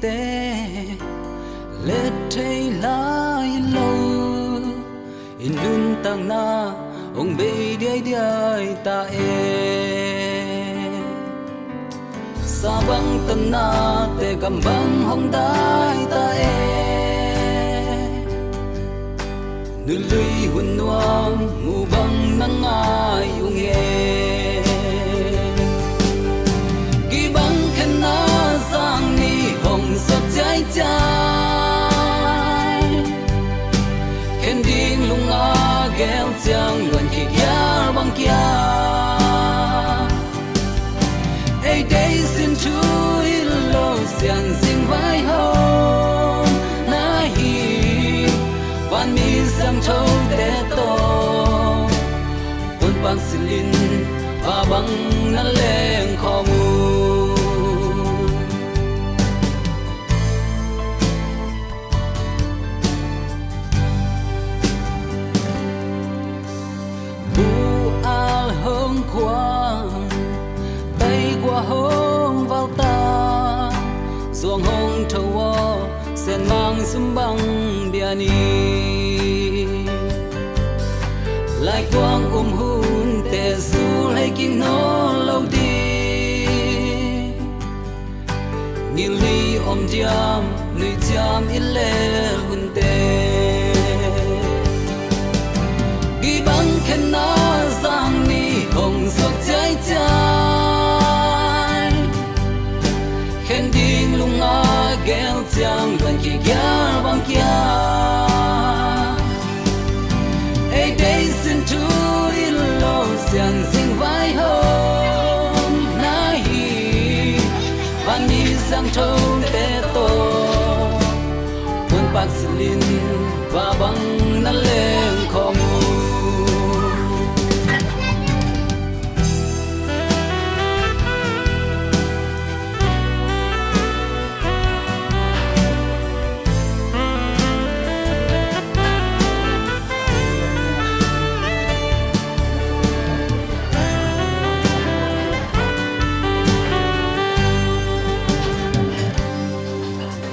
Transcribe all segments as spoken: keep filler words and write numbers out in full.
te let thei lai lo, i nuntakna hong bei diaidiai ta e. Sa bang tanna te gam bang hong dai ta e. Nului hun nuam mu bang na ngai ung e. Gibang khenna zang ni hong sot ciaiciai. Khen ding lung a gel ciang luan kigial bang kia. Ei dei sin thu i lo sian zing vai hong na hi. Van mi siangtho te tawh puanpak silin va bang na leng khawm uh. Bu al hong khuang, tai kua hong valta, zuang hong tho aw, sen mang sum bang bia ni. Lai kuang um hun te sul hei kik nawn lo ding. Ngilhi om diam, nui ciam i lel hunte. Gibang khenna zang ni hong sot ciaiciai. Khen ding lung a gel ciang luan kigial bang kia. Ei dei sin thu i lo sian zing vai hong na hi. Van mi siangtho te tawh puanpak silin va bang na leng khawm uh.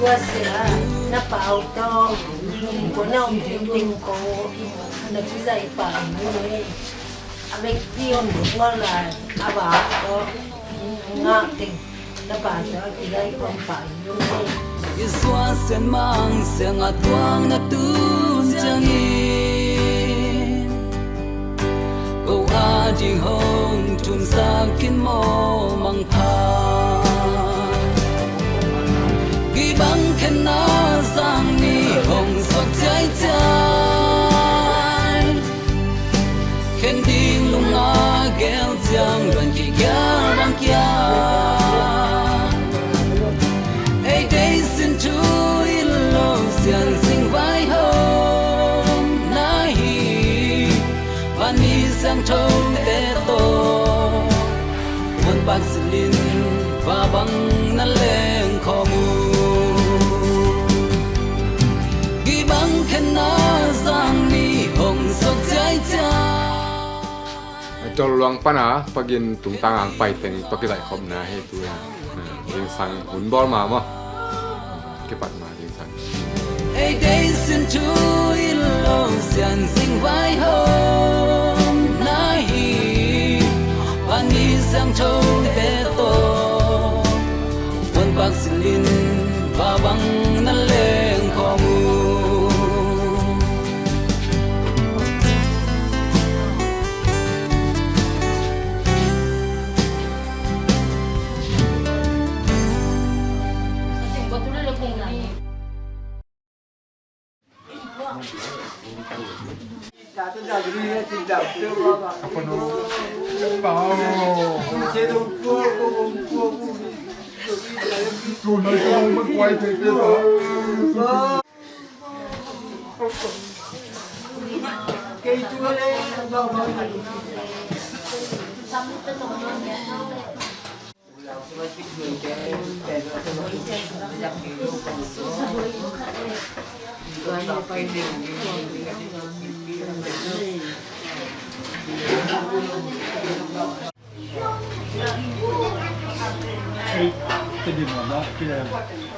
Tua sia na pau tawh kua na om ding ding ko na kizai pa ni. A vekpi om ding kua lai a va ko ngah teng na pa ta a kilai kong pa in. I zuan sian mang siang a tuang na tun ciangin ko a ding hong thumsak khin maw mangpha. Gibang khenna zang ni hong sot ciaiciai. Khen ding lung a gel ciang luan kigial bang kia. Ei dei sin thu i lo sian zing vai hong na hi. Van mi siangtho te tawh puanpak silin va bang na leng khawm uh. Gibang khenna zang ni hong sot ciaiciai. Tol luang pana pakin tungtang ang paiteng pakizaih khopna hei tu in. Zingsang hun bawl ma maw? Kipat ma zingsang. Ei dei sin thu i lo sian zing vai hong na hi. Van mi siangtho te tawh puanpak silin va bang na leng khawm uh.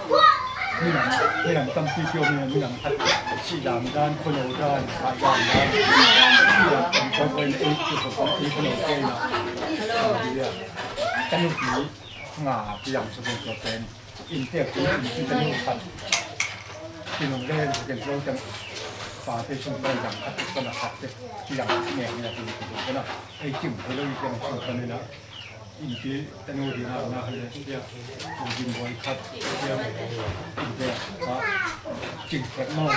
Minam, minam tampi kio, minam, minam khat, si dam dan, khono dan, khai dam dan, minam tam koi koi na ei, tu koi koi na ei, khono kei na. Tanu pi nga piang sa kong kio pen, in tek pi, in pi tanu khat. Kinong le, ken lo tang, pa te sung pen dang khat, kona khat te, piang ne, ne, tu kona. Ei kim, hello, piang sung pen na. Innpi tanu ding a na hale sia, Pu Dim Boy khat sia, innpi a Cing Thek Mau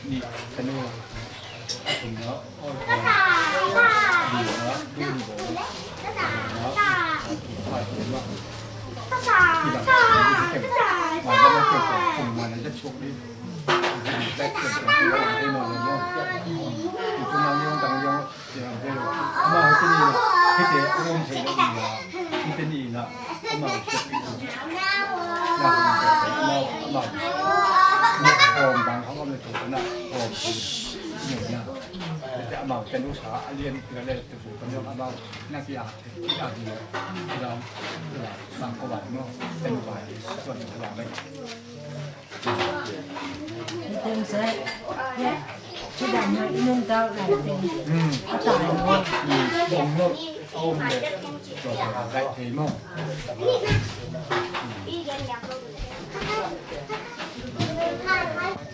ni tanu, thumna Oi Thang, dina Dun Boy, na Pu Thang Thema, kilang ni kem, mana na kem, kum mana na chok ni, black kem, kem, kem, kem, kem, kem, kem, Amau hih teni na, hih te a om thei lo ni na, hih teni na, amau siap pi tu. Na, amau, amau. Ni hom bang hong om le tu na, hom tu. Ni na. Hih te amau tenu sa, a lian pi le tu tu, amau na kia, kia ni. Ila, ila, bang ko bang no, tenu bang, tuan ko bang.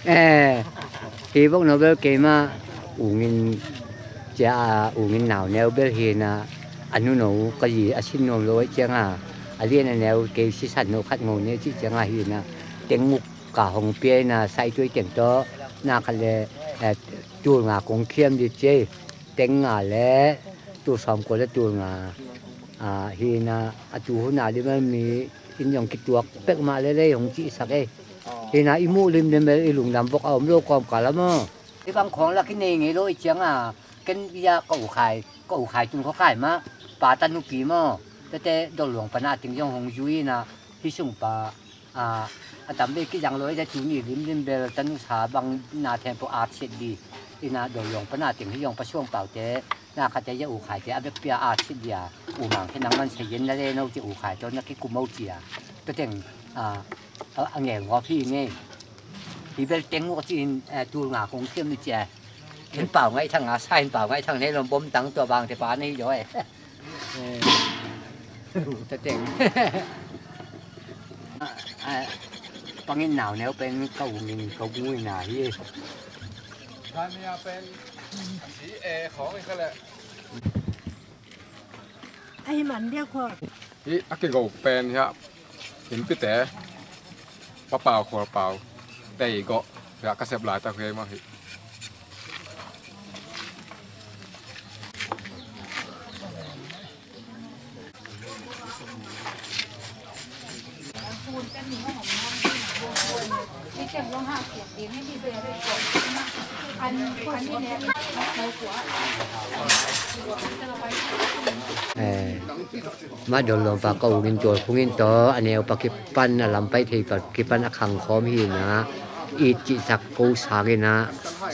Eh, hi bok no bel keima ungin cia a ungin nau neu bel hi na a nu no ka yi a sin nuam lo cianga a lian a neu kei sisan no khat ngo ne ci cianga hi na tenguk ka hong pia ina saituai teng tawh na khat le, eh, tul nga kong khiam di ci, teng nga le tul sawm kua le tul nga, ah, hi na a tu hun a di mal mi in yong kituak pek mah le lei hong cihsak ei. Hi na i muh limlim bel i lungdam bok a om lo kawmkal a maw? I bang khawng lak i nei ngei lo i cianga ken i a ka ukhai, ka ukhai tun khuakhai mah pa tanupi maw? Tete dol luang pana ting yong hong zui ina hi sung pa a, a tam ve kizang lo i te tuni limlim bel tanu sa bang na thempeuh a chiat di. Ina dol luang pana ting hi yong pa suang pau te na khat te ya ukhai te a bek pia a chiat di a. U mang khe nang man sa yen na le no ci ukhai to na kikum o ci a. Toteng a, a, a ngel ngawp hi ngei. Hi bel teng ngawk ci in, eh, tul nga kong thiam ni ci a. Hin pau ngai thang a sa hin pau ngai thang nei lom bom tang tua bang te pa nei jo e. Tateng. Pangin nau neu pen ka ungin ka ungui na hi. Dania pen si e khong i ka le. A hi man dia kho. Hi a kigo pen hi a. Innpite, papau khualpau tei gawh, ka sep laitak hi mah hi. Eh, Mah dol lawmpa ka ungin tual khungin tawh a neu pa kipan a lam pai thei pa kipan a khang khawm hi na it cihsak ko sang hi na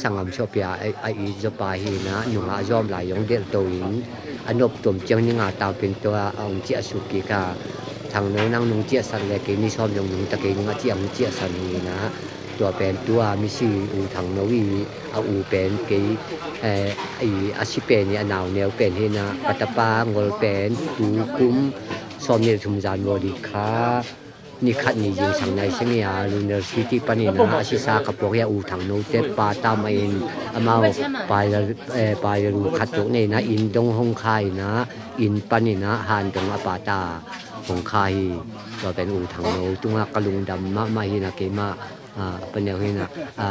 sangam suahpia a it zawpa hi na nungah a zawm lai zong delh to in a nop tuam ciang ninga taupin tawh a ong ciah suk kik a Thangno nang nung ciahsan le kei ni sawm zong nung ta kei nung a ciah hong ciahsan hi na tua pen tua misi U Thangno i a u pen kei, eh, i a si pen i a nau neu pen hi na ka tapa ngol pen tu kum sawm nih le thum zan vaw dik kha ni khat ni zingsang nai seng i a Lunar City pan i na a sisa ka puak i a U Thangno te pa tam a in amau pai la, eh, pai la lu khat tuk nei na inn dong hong kha i na inn pan i na han dong a pa ta hong kha hi. Tua pen U Thangno tungah ka lungdam mahmah hi na keimah a, a paneu hi na, a,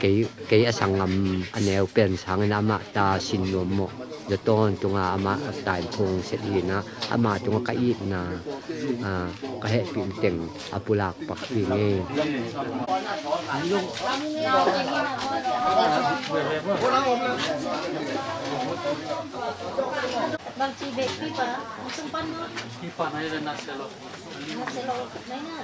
kei, kei a sangam a neu pen sangin amah ta sin nuam mawh. Zatawn tungah amah a tain khong set hi na, amah tungah ka itna, a, ka hehpih teng a pulak pak hi ngei. Bangci bek pipa, sumpan ma. Pipa na ila na selo. Na selo, na ina.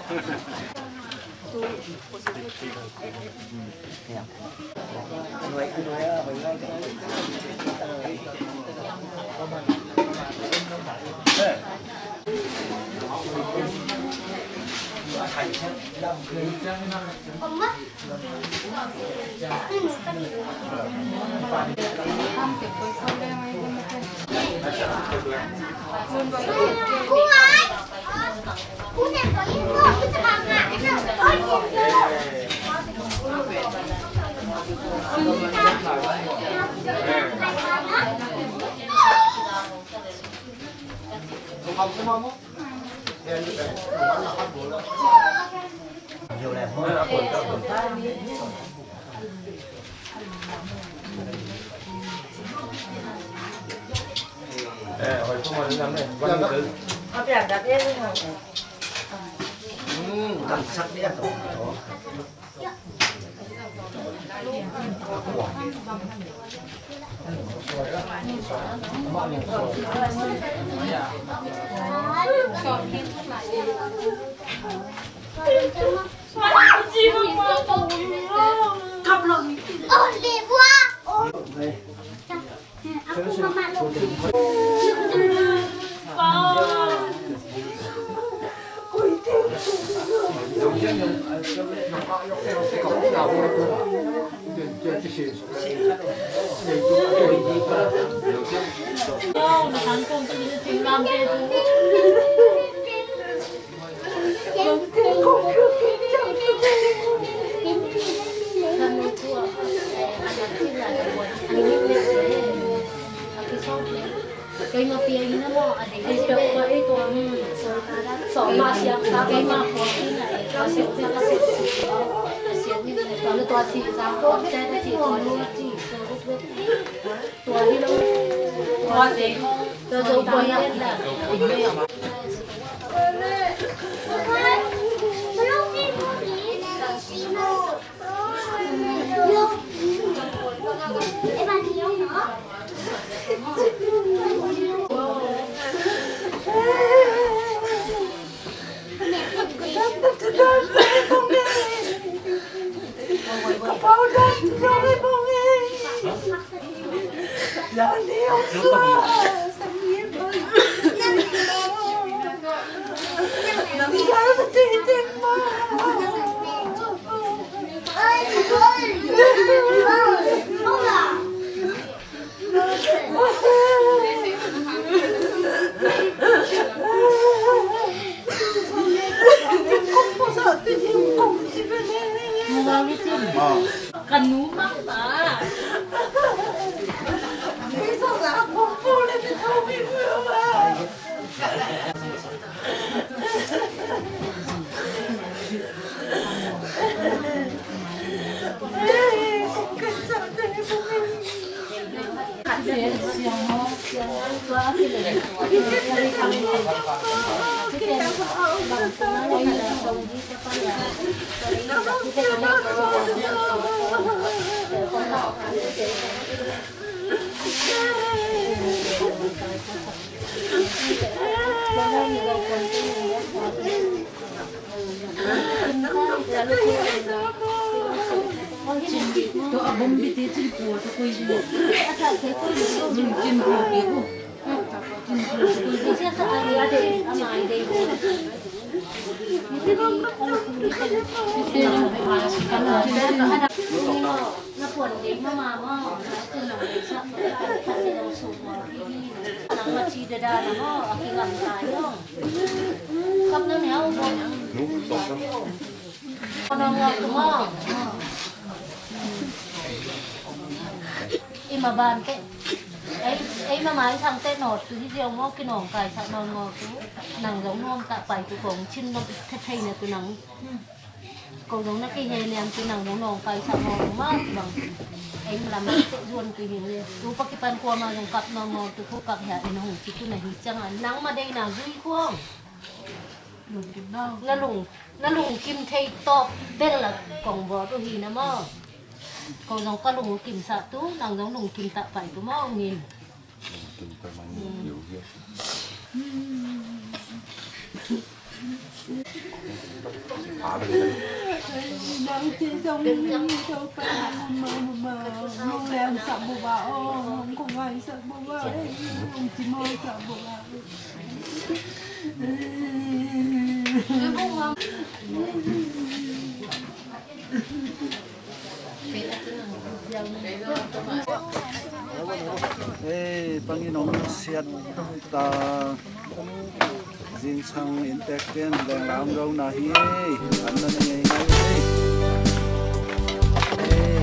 Ka nu mah ba. Na puan ding mama maw, na tun nang deihsak maw, nang maci dada na maw, a kingam tai maw. Kap na mia uh maw. Nang ngak tu maw. I ma ban teh. Ei, ei mama i sang teh nawt tu hi ziau maw, kinawngkaisak nawn maw tu. Nang zong nuam ta pai tu kong cin nop thei na tu nang. Ko zong na kihei liam ci nang zong nawngkaisak mawk mah bang. Eng lam teh zuan kihei liam. Tu pa kipan kuamah zong kap mawk mawk tu ko kap hia in hong ci tu na hi ciang a nangmah deihna zui kuang. Na lung, na lungkim thei tawk bel la kong bawl uh hi na maw. Ko zong ka lung uh kimsak tu nang zong lungkim tak pai tu maw ngin. Ei, pangin hong siat ta. Zingsang innteekte'n lengla om lo na hi ei. An na nei ngei ngei ei. Ei.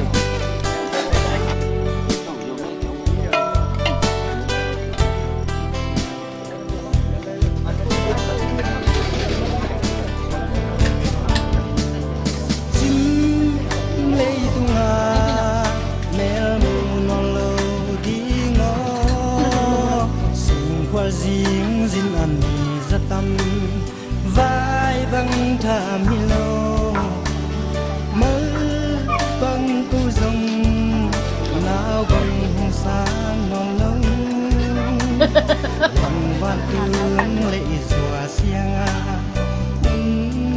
Cim leitungah melmu nawn lo ding aw, singkhual zingzin a mi za tam, vai bang tham hi lo. Mal bang ko zong nau bang hong sang nawn lo. Lang vantung lei zua siangah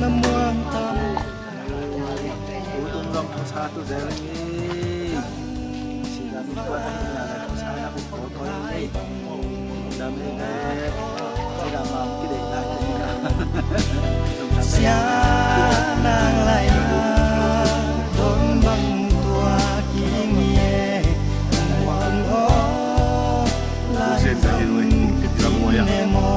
na muang ta. Tu tung zong ko sa tu zel ni. Si lam ko sa na ko ko ni. Sia nang lai a, dong bang tua ki ngie, muan o, lai zong ka cin ne maw.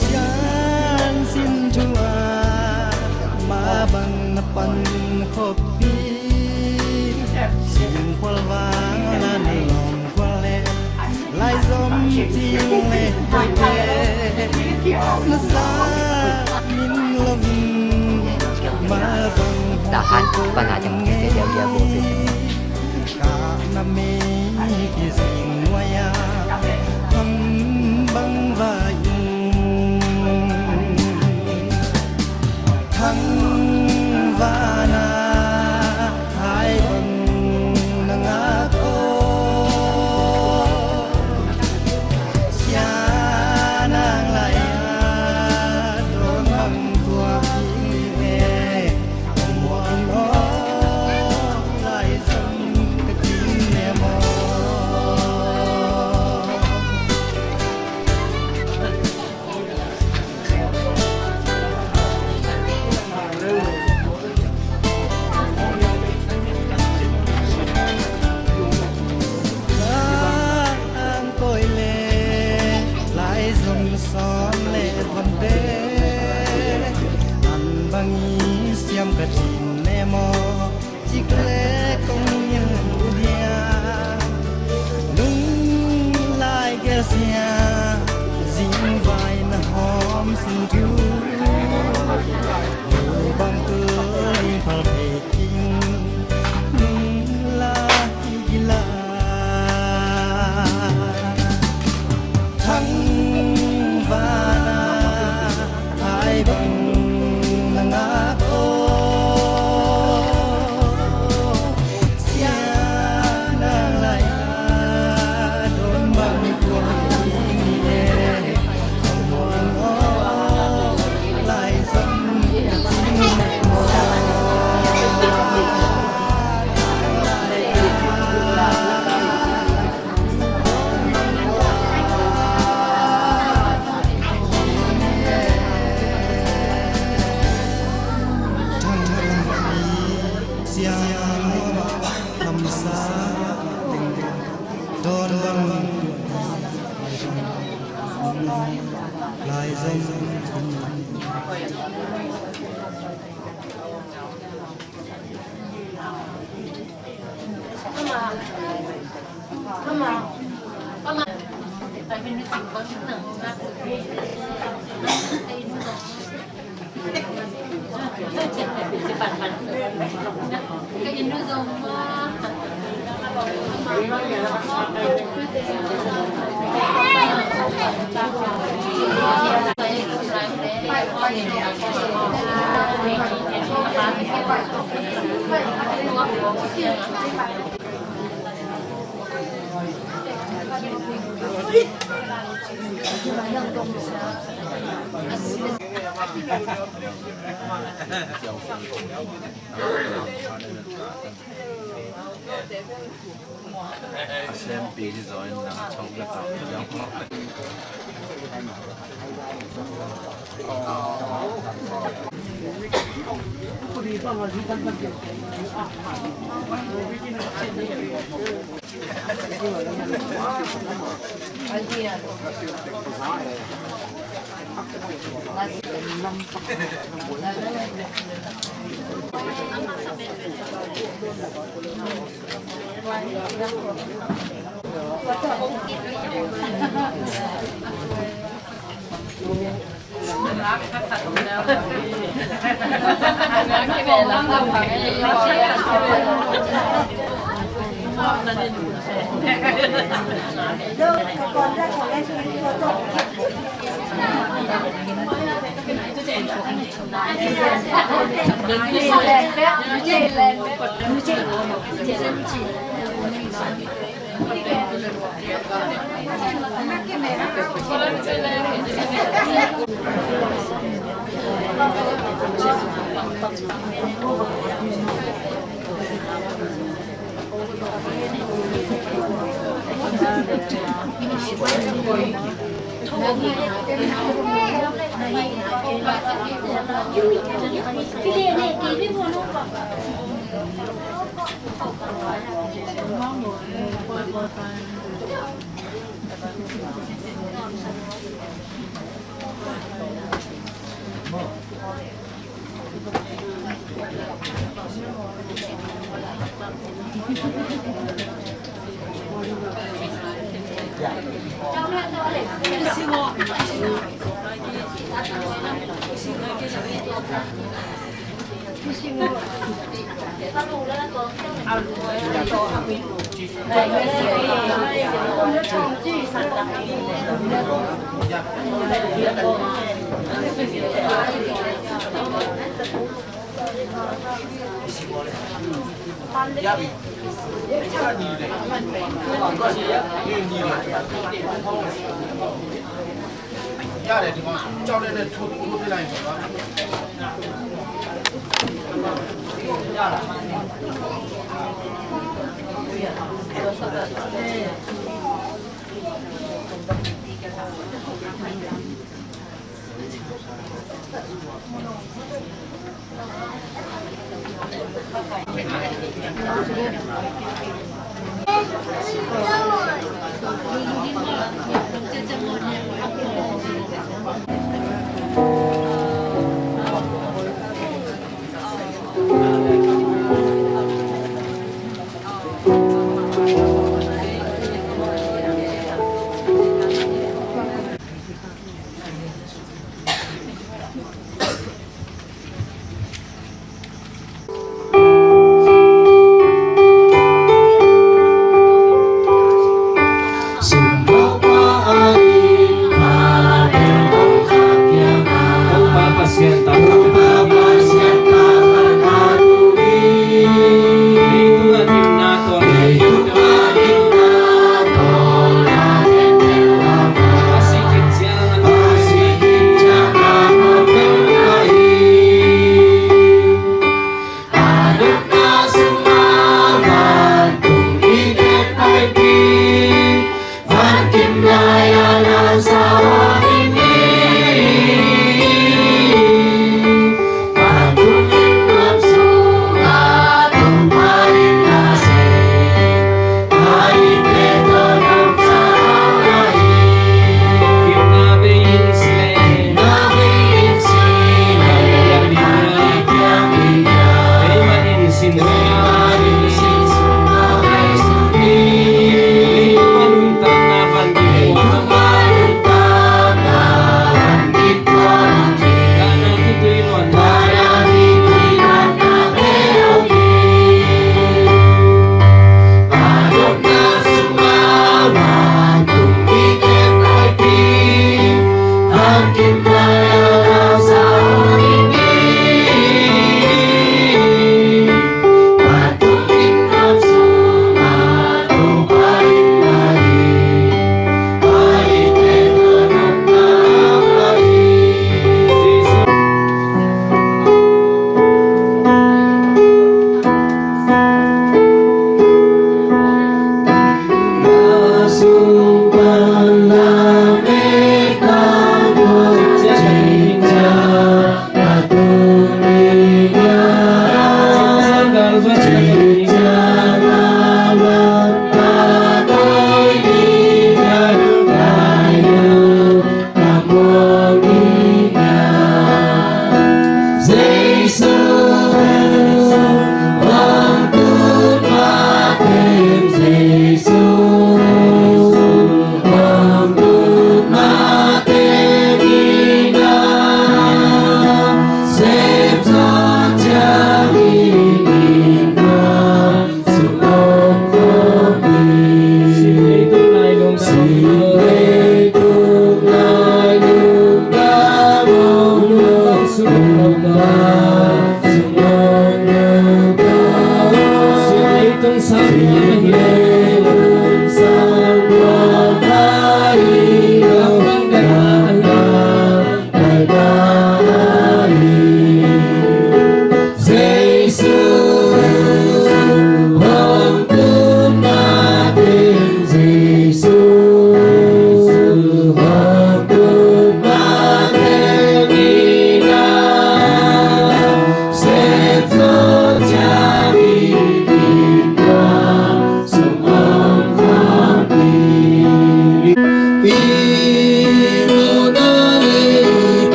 Sian sin thu ah mah bang na pan khop hi. Singkhual vang na lawm khual leh lai zom cing leh koite na sa min lovin mah bang. Tahan pana jang kete dia dia bo. Ka na mei kizing nuai a, hong bang vai ung. Thang vana hai bang na ngak aw. Sia nang lai a, dong bang tua ki ngie. An bang i siam ka cin ne maw? Cik le kong ngial dia. Nung lai gel sia, zing vai na hawm sing thu. Lu bang tu in phal phei king. Nung lai gila. Thang vana hai bang na ngak aw. Sia nang lai a, dong bang tua ki ngie. Hong muan aw, lai zom ka cin ne maw.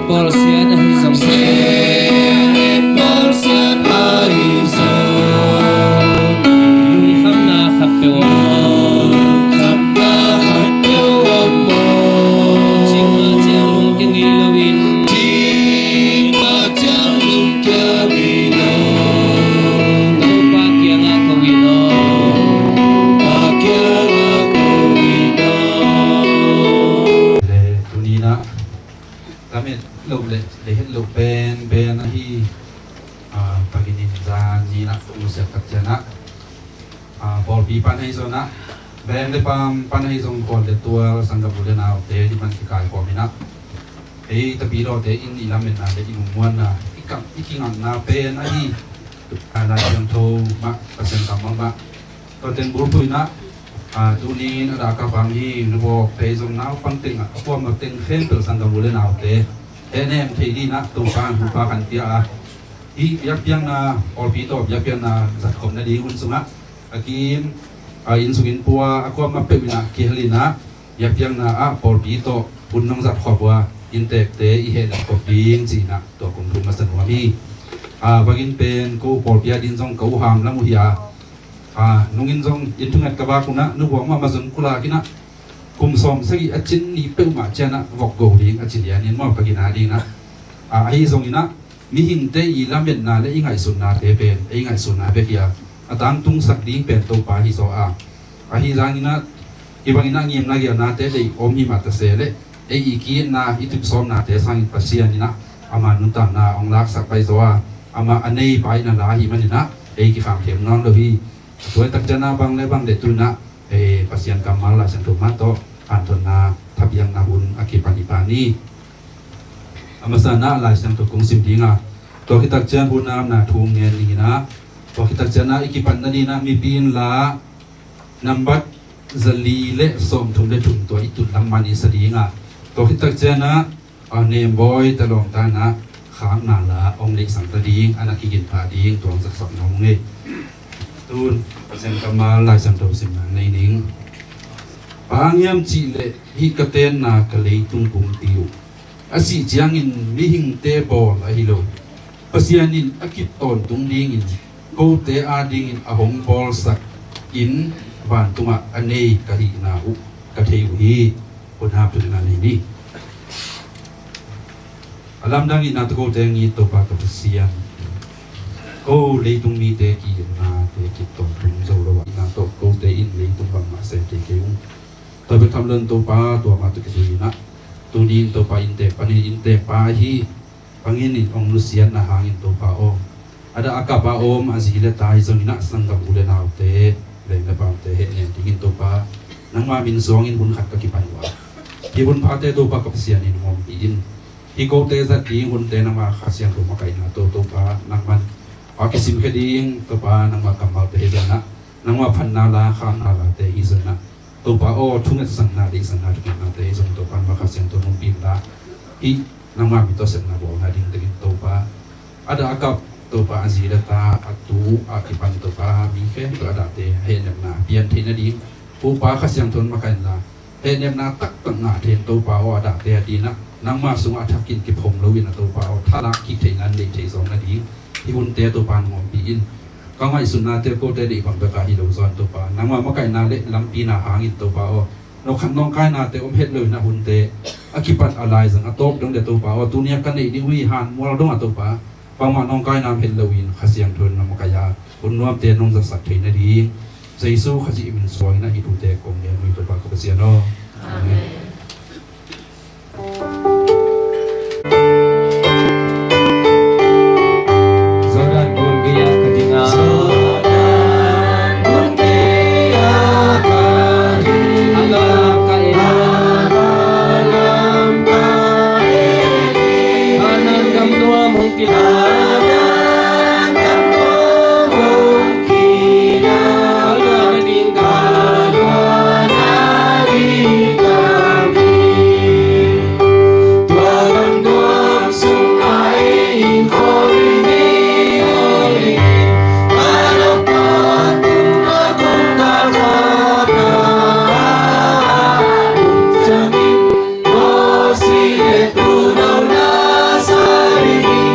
Bawlsiat ahi zong, bawlsiat ahi zong, lungkhamna khat peuh om maw? Lungkhamna khat peuh om maw? Cingmah ciang lungkia ngei loin, cingmah ciang lungkia ngei lo. Topa kiangah ko in aw. Topa kiangah ko in aw. Le, tuni-in ah lamet loh le, le het loh penpen ahi, ah, Pakin in zan ni-in ah kong siak tak ciangin ah, ah, pawlpi pan ahi zongin ah, veng le paam pan ahi zong, khual le tual, sanggam u le naute, hih bang kikaikhawm in ah, ei tapidawte in i lametna le i lungmuanna, i kap i kingatna pen ahi, ah, Lai Siangtho mah, Pasian kammal mah, tua teng bulphuh in ah, ah, tuni-in a dak a pang hi, nubawk te zong, naupang teng ah, a kuamah teng khempeuh, sanggam u le naute, hehnem thei dingin ah Topa in hun pha khat pia a, hih biakpiakna, pawlpi tawh biakpiakna zatkhop nading hun sungah, a kim, a inn sung inn pua, a kuamah peuh in ah kihel in ah, biakpiakna ah pawlpi tawh hun nong zatkhop uh a, innteekte i hehnem khop ding ci-in ah tua kong thum masa nuam hi. Ah, bangin pen ko pawlpi a dingin zong ka u Ham Lang uh hi a, ah, nungin zong inn thunget ka vak un ah, nu buang mahmah zong kulak in ah, kum sawmsagih a cin ni peuhmah ciangin ah vok go ding a ci lian in, mawh ka gina dingin ah, ah, ahi zongin ah, mihingte i lametna le i ngaihsutnate pen ei ngaihsutna bek hi a, a tangtungsak ding pen Topa hi zaw a, ahi zongin ah, hih bangin ah ngimna gelnate deih om hi mah ta se leh, ei i ki-itna, i tup sawmnate sangin Pasian in ah ama nuntakna hong laksak pai zaw a, amah a neipa in a la ahih manin ah ei kikham khem nawn lo hi. Tua hi tak ciangin ah bang le bang le tu-in ah, eh, Pasian kammal, Lai Siangtho mah tawh hanthotna thapiakna hun a kipan hi pah ni. A masa-in ah Lai Siangtho kong sim ding a, tua khit tak ciang hun a omna thu ngen ning in ah, tua khit tak ciangin ah i kipan nadingin ah Mipi Inn La nambat zali le sawmthum le thum, tua i tun lam man i sa ding a, tua khit tak ciangin ah, a, Nembawi Talawng ta-in ah khakna la hong neihsak ta ding, a na kigin pah ding, tua hong zaksak nuam ung ei. Tun Pasian kammal, Lai Siangtho simna nei ning. Bang hang hiam cih leh hih ka tenna ka leitung pumpi uh a sih ciangin mihingte bawl ahi lo, Pasian in a kip tawntung dingin kote adingin a hong bawlsak inn vantungah a nei ka hihna uh ka thei uh hi. Hun hap tu-in ah nei ni. A lamdang in ah, tawh kote hong it Topa ka Pasian, ko leitung mite ki-itnate kip tawntung zo lo ah, itna tawh kote in leitung bangmah sem kei kei ung. Tua bek tham lo-in Topa, tua mah tawh kizui in ah, tuni-in Topa innteek pan in, innteekpa ahi bangin in hong nusiatna hangin Topa aw, a dah a kap a om a zi le ta hi zongin ah, sanggam u le naute, veng le paamte hehnem dingin Topa, nangma min suangin hun khat ka kipan uh a, hih hun phate Topa ka Pasian in hong ompih in. Hih kote zat ding hunte nangma Kha Siangtho makaihna tawh Topa, nangman a kisimkhia ding Topa, nangma kammalte hi zongin ah, nangma phatna la, khamna late hi zongin ah, Topa aw, thungetsakna, deihsakna, thungetnate hi zong Topa, nangma Kha Siangtho hong ompih in la, hih nangma min tawh sepna bawl nading tengin Topa, a dah a kap Topa, a zi le ta, a tu a kipan Topa, mi khempeuh a dahte hehnepna pian theih nading, Topa Kha Siangtho in makaihna, hehnepna taktak ngah thei in Topa aw, a dahte a dinah nangma sungah a thakin kiphom loin a Topa aw, thalak kik theihna neih theih zawng nading hih hunte Topa nong ompih in. Ka ngaihsutnate kote deih bang bek a hi lo zaw in Topa, nangma makaihna le lampina hangin Topa aw, nawkhat nawngkainate om het loin a hunte a kipat a laizang a tawp dongte Topa aw, tuni a ka neih ding uh hi han mual dongah Topa, bangmah nawngkaina om het loin Kha Siangtho in nong makaih a, hun nuamte nong zasak thei nading Jesu Khazih min suangin a hih thute kong ngen uh hi Topa ka Pasian aw. Amen. Jordan gun gei-ah ka ding a, Jordan gun gei-ah ka ding a, a lam ka en a, a lam ka en a, Kanaan gam nuam hong kila, Kanaan gam nuam hong kila, ka luan nading, ka luan nading ka mi. Tua gam nuam sungah ei kholhing hi. A lawp tawntung a kong kalkhat a, lungtang in Mosi le Tuuno na sa ding hi.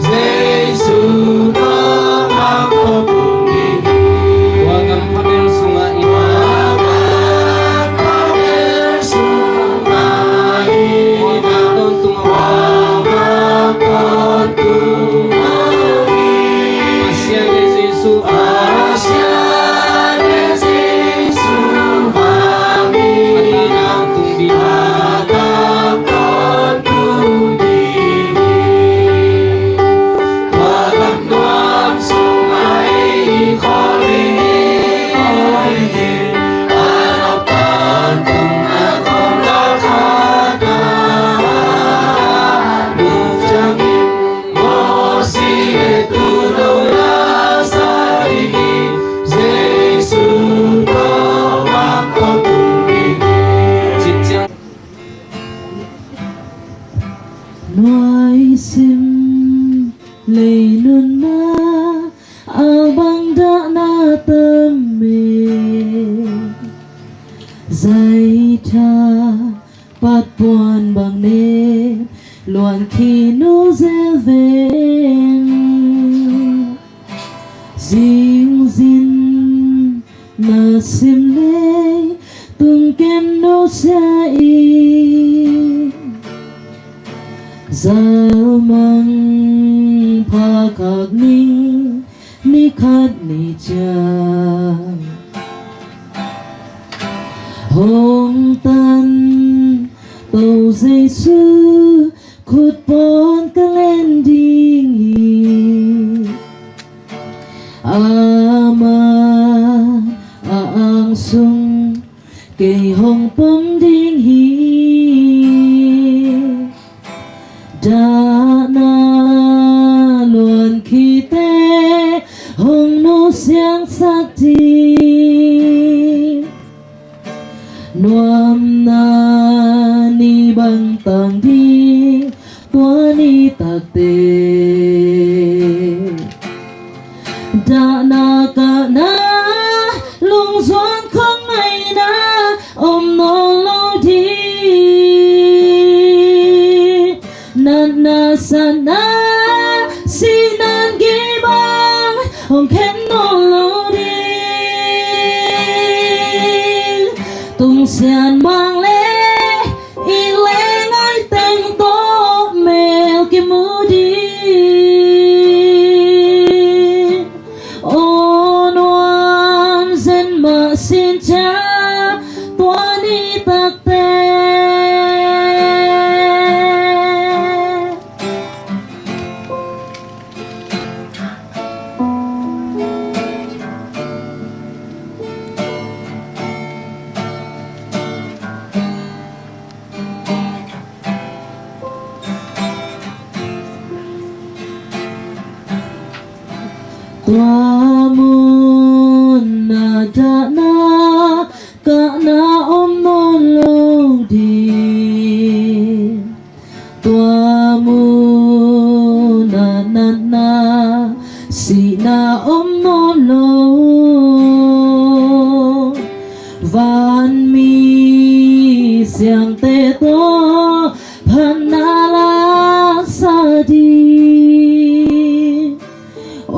Jesu tawh bang tawh tung ding hi. Tua gam phabel sungah i, tua gam phabel sungah i, tua gam tawntung a, tua gam tawntung a, Pasian le Jesu, Pasian le Jesu, Pasian le Jesu, Nuai sim lei nunna a bang dahna tam e. Zaitha pat puan bang ne luan khin uh zel veng. Zingzin na sim lei tung ken nusia i, zalmang pha khak ning ni khat ni ciang hong tan Topa Jesu khut pawn ka len ding hi. Ama a ang sung kei hong pom ding hi. Dahna luan khite hong nusiangsak ding. Nuamna ni bang tang ding tua ni takte. Dahna kahna lungzuan khong ngaihna om nawn lo ding. Natna satna sihna gei bang hong khen nawn lo ding. Tungsian mang le i le ngai teng tawh mel kimu ding. Aw nuam zen mah sin ciang tua ni takte. Tua mun ah dahna kahna om nawn lo ding. Tua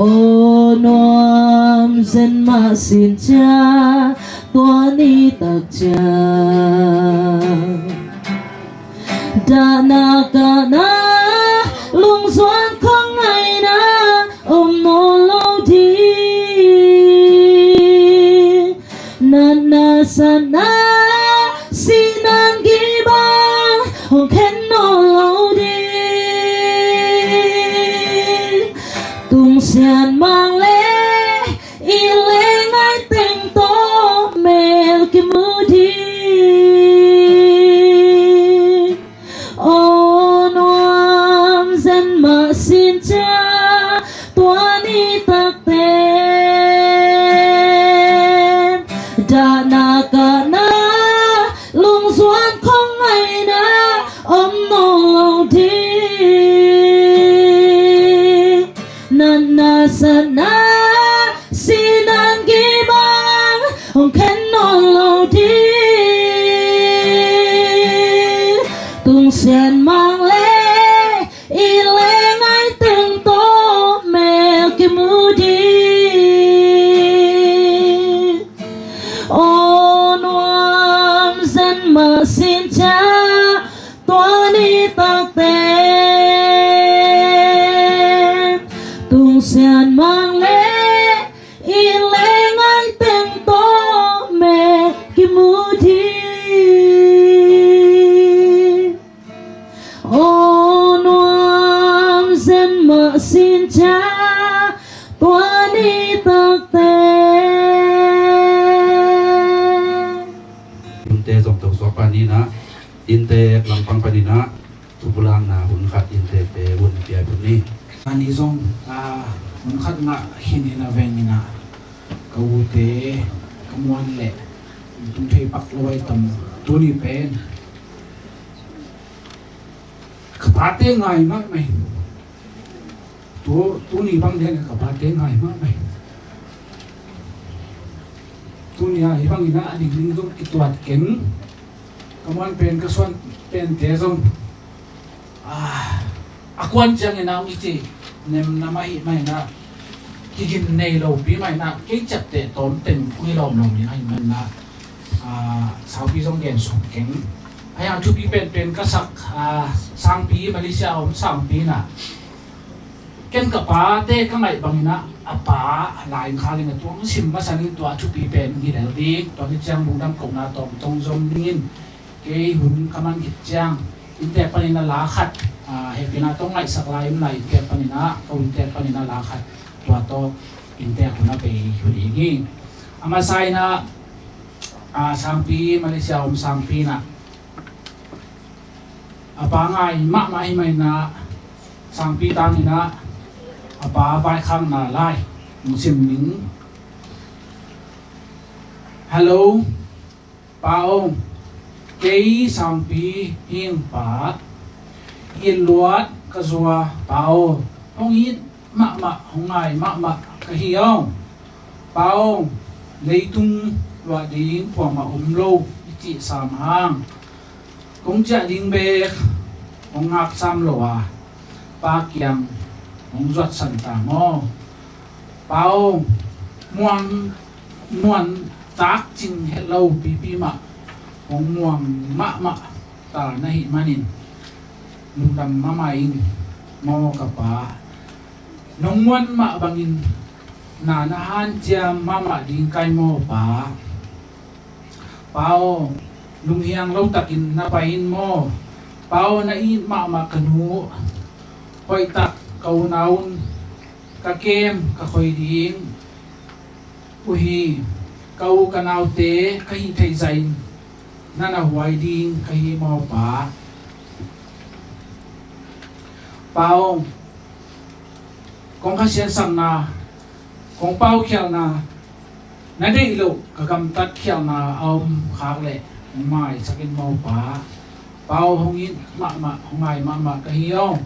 Aw nuam zen mah sin cia, tua ni tak ciang dahna kahna, lungzuan khong ngaihna om nawn lo ding. Natna satna, sinan gim bang hong khen nawn lo ding. Tungsian mang le i leng ai teng tawh mel kimu ding. Aw nuam zen mah sin cia, tua ni tak teng dahna kahna, lungzuan khong ngaihna om nawn lo ding. Natna satna, sinan gim bang hong khen nawn lo ding. Tungsian mang le i leng ai teng tawh mel kimu ding. Aw nuam zen mah sin cia, tua ni tak teng tungsian mang le i leng ai teng tawh mel kimu ding. Aw nuam zen mah sin cia, tua ni tak teng. Hun te zong tawh suak panin ah, inntek lampang panin ah, thubulakna hun khat inntekte hun pia phut ni. Ani zong, ah, hun khat ngah khin in a veng in ah, ka ute, ka muan le tung thei pak lo ai tam, tuni pen ka pate ngai mahmah. Tu, tuni bang ding ka pate ngai mahmah. Tuni a hi bang in ah a ding ding zong kituat keng. Ka muan pen, ka suan pente zong, ah, a kuan ciangin ah hong i ci nemnam ahih manin ah, kigin nei lopi manin ah, kei ciapteh tawm teng khui lawm lo ding ahih manin ah, ah, saupi zong gen suk keng. Ahi hang thupi penpen ka sak, ah, sangpi, Malaysia a om sangpi in ah, ken ka pate ka ngaih bangin ah, a pa lai khal in a tuang sim masa ning, tua thupi pen hi lel ding, tua hi ciang lungdam kohna tawm tong zom dingin, kei hun ka man khit ciang, inntek panin a la khat, ah, hehpihna tawh ngaihsak lai in lai, inntek panin ah, ko inntek panin a la khat, tua tawh inntek hun a pei hun ding hi. A masa in ah, ah, sangpi, Malaysia om sangpi in ah, a pa ngai mahmah ahih manin ah, sangpi tangin ah, a pa vaikhakna lai hong sim ning. Hello, Pa aw, kei sangpi hing pa, it luat ka zua Pa aw, hong it mahmah, hong ngai mahmah ka hi aw. Pa aw, leitung luah ding kuamah om lo i cih sam hang, kong ciah ding bek hong ngak sam lo a, Pa kiang hong zuatsan ta maw. Pa aw, muang, muan tak cing het lo pipi mah, hong muang mahmah ta na hih manin, lungdam mahmah ing maw ka pa. Nong muan mah bangin na na hanciam mahmah ding kai maw Pa. Pa aw, lunghiang lo takin na pai in maw. Pa aw, na it mahmah ka nu, hoih tak ka unau, ka kem ka khoi ding uh hi. Ka u ka naute ka hih theih zahin na na huai ding ka hi maw Pa. Pa aw, kong khasiatsakna, kong paukhialhna, na deih loh ka gamtat khialhna a om khak leh hong maisak in maw Pa. Pa aw, hong it mahmah, hong ngai mahmah ka hi aw.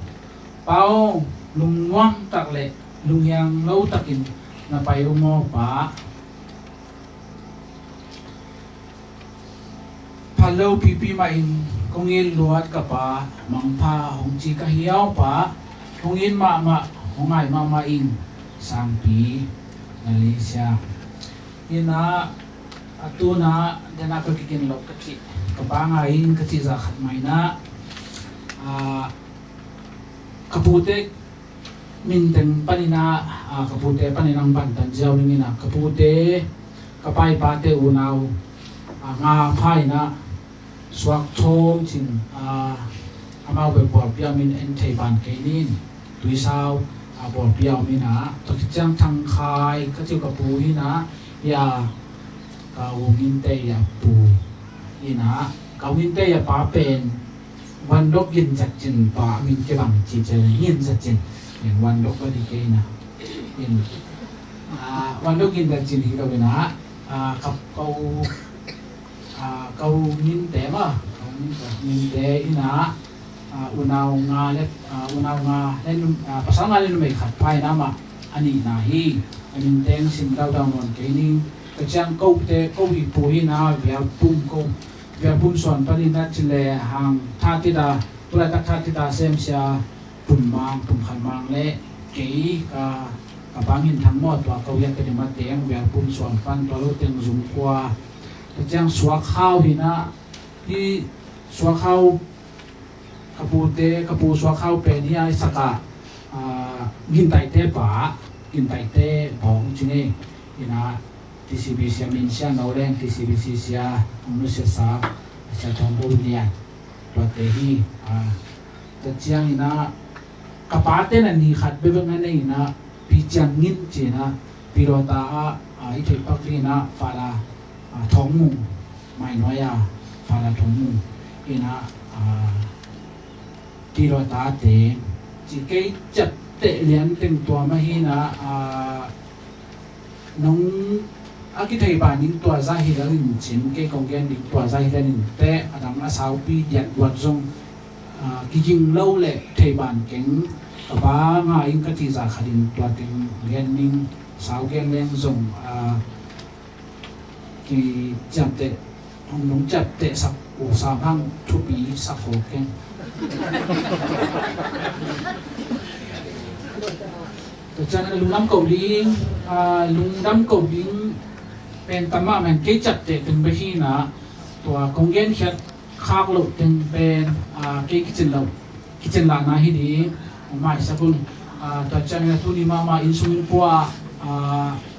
Pa aw, lungnuam tak le lunghiang lo takin na pai uh maw Pa. Phal lo pipi mah in kong it luat ka Pa, mangpha hong ci ka hi aw Pa. Hong it mahmah, hong ngai mahmah in. Sangpi Malaysia. Ina, a tuna dena ka kigin lo ka cih, ka banga in ka cih zah khat mah ina, a, ka pute minteng panina, a, ka pute panin ang bantan ziau ning ina, ka pute, ka paipate unau, a, nga pha ina, suak thawng cin, a, amau bek bawlpia min en thei ban kei nin, tuisau, a, bawlpia om ina, tua khit ciang Thangkhai ka ciu ka pu ina, ia, ka u Nginte ia pu ina, ka u Nginte ia pa pen, Wandok Gin Zat Cin pa min kibang ci cian Ngin Zat Cin, in Wandok ba di kei ina, in, a, Wandok Gin Zat Cin hi lo ina, a, ka, ka u, a, ka u Nginte ma, ka u Nginte, Nginte ina, a, unau nga le, a, unau nga le num-, a, pasal nga le numei khat pha ina mah a nihna hi. A min teng sim daudau nawn kei ning. Ka ciang kote, ko i pu hi ina, Vialpum ko, Vialpum Suan panin a ci le hang tha tita, tulaitak tha tita semsia, pum mang, pum khat mang le kei ka, ka bangin thang maw tua ko ia ka dima teng, Vialpum Suan pan tua lo teng Zungkhua. Ka ciang Suak Hau hi ina, hi Suak Hau, ka pute, ka pu Suak Hau pen hi a i saka, a, Gintaite pa, Gintaite bawng ci ngei ina, T C B C a min sia no leng, T C B C sia, ang nu sia sa, sia thong bo nia, tuate hi, a, Tua ciang ina, ka pate na ni khat bebek na nei ina, Pi Ciang Ngin ci ina, Pilota a, a, i theih pak ding ina, Fala, a, Thawng Mung, Mainuai a, Fala Thawng Mung ina, a, Pilota te, ci kei ciapteh lian teng tua mah hi ina, a, nong a kithei ban ding tua zah hi lel in cin, kei kong gen ding tua zah hi lel in teh, a dang a saupi diat buat zong, a, kiging lo le thei ban keng, ka banga in ka cih zah khat in tua teng gen ning, sau gen leng zong, a, kiciamteh, hong nong ciapteh sak uh sam hang thupi sak ho keng. Tua ciangin a lungdam ko ding, a, lungdam ko ding pen tam mahmah in kei ciapteh teng bek hi ina, tua kong genkhiat khak loh teng pen, a, kei kicin loh, kicin lahna hi ding, hong maisak un, a, tua ciangin a tuni mahmah inn sung inn pua, a,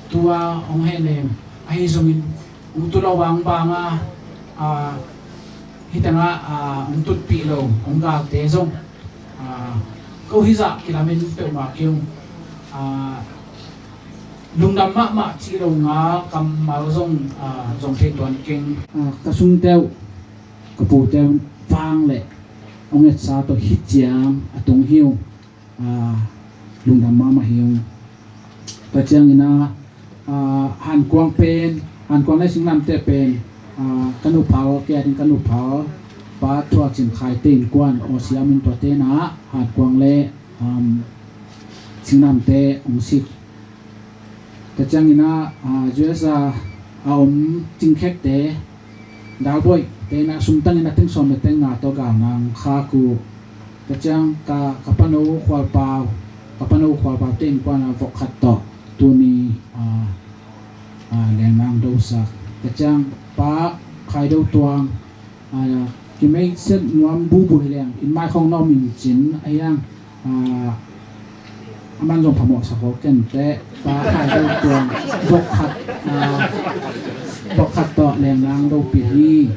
tua hong hehnem ahi zongin, hong tu lo bangbang a, a, hi teng ah, a, hong tutpih lo, hong galte zong, a, ko hi zah kilamen peuhmah kei ung, a, lungdam mahmah cih lo nga kammal zong, a, zong thei tuan keng. A, ka sungte uh, ka pute uh vang le hong etsa tawh hi ciang a tung hi uh. A, lungdam mahmah hi ung. Tua ciangin a, a, Hankuang pen, Hankuang le Singnamte pen, a, ka nuphal, kei a ding ka nuphal, Pa Thua Cin Khai te innkuan, aw siam in tuate na, Hankuang le, um, Singnamte hong sik. Tua ciangin a, a, U S A a om Cingkhekte, Dalboih te in a sumtangin a teng sawm le teng nga tawh galna hong khak uh. Tua ciang ka, ka pano Khualpau, ka pano Khualpau te innkuan a vok khat tawh tuni, a, a, lengnang dosak. Tua ciang Pa Khai Do Tuang, a, kimeisiat nuam bubu hi leng, inn mai khawng na om in cin, a hiang, a, a man zong phamawhsak aw kenteh, Pa Khai Do Tuang, vok khat, a, vok khat tawh lengnang dopih hi.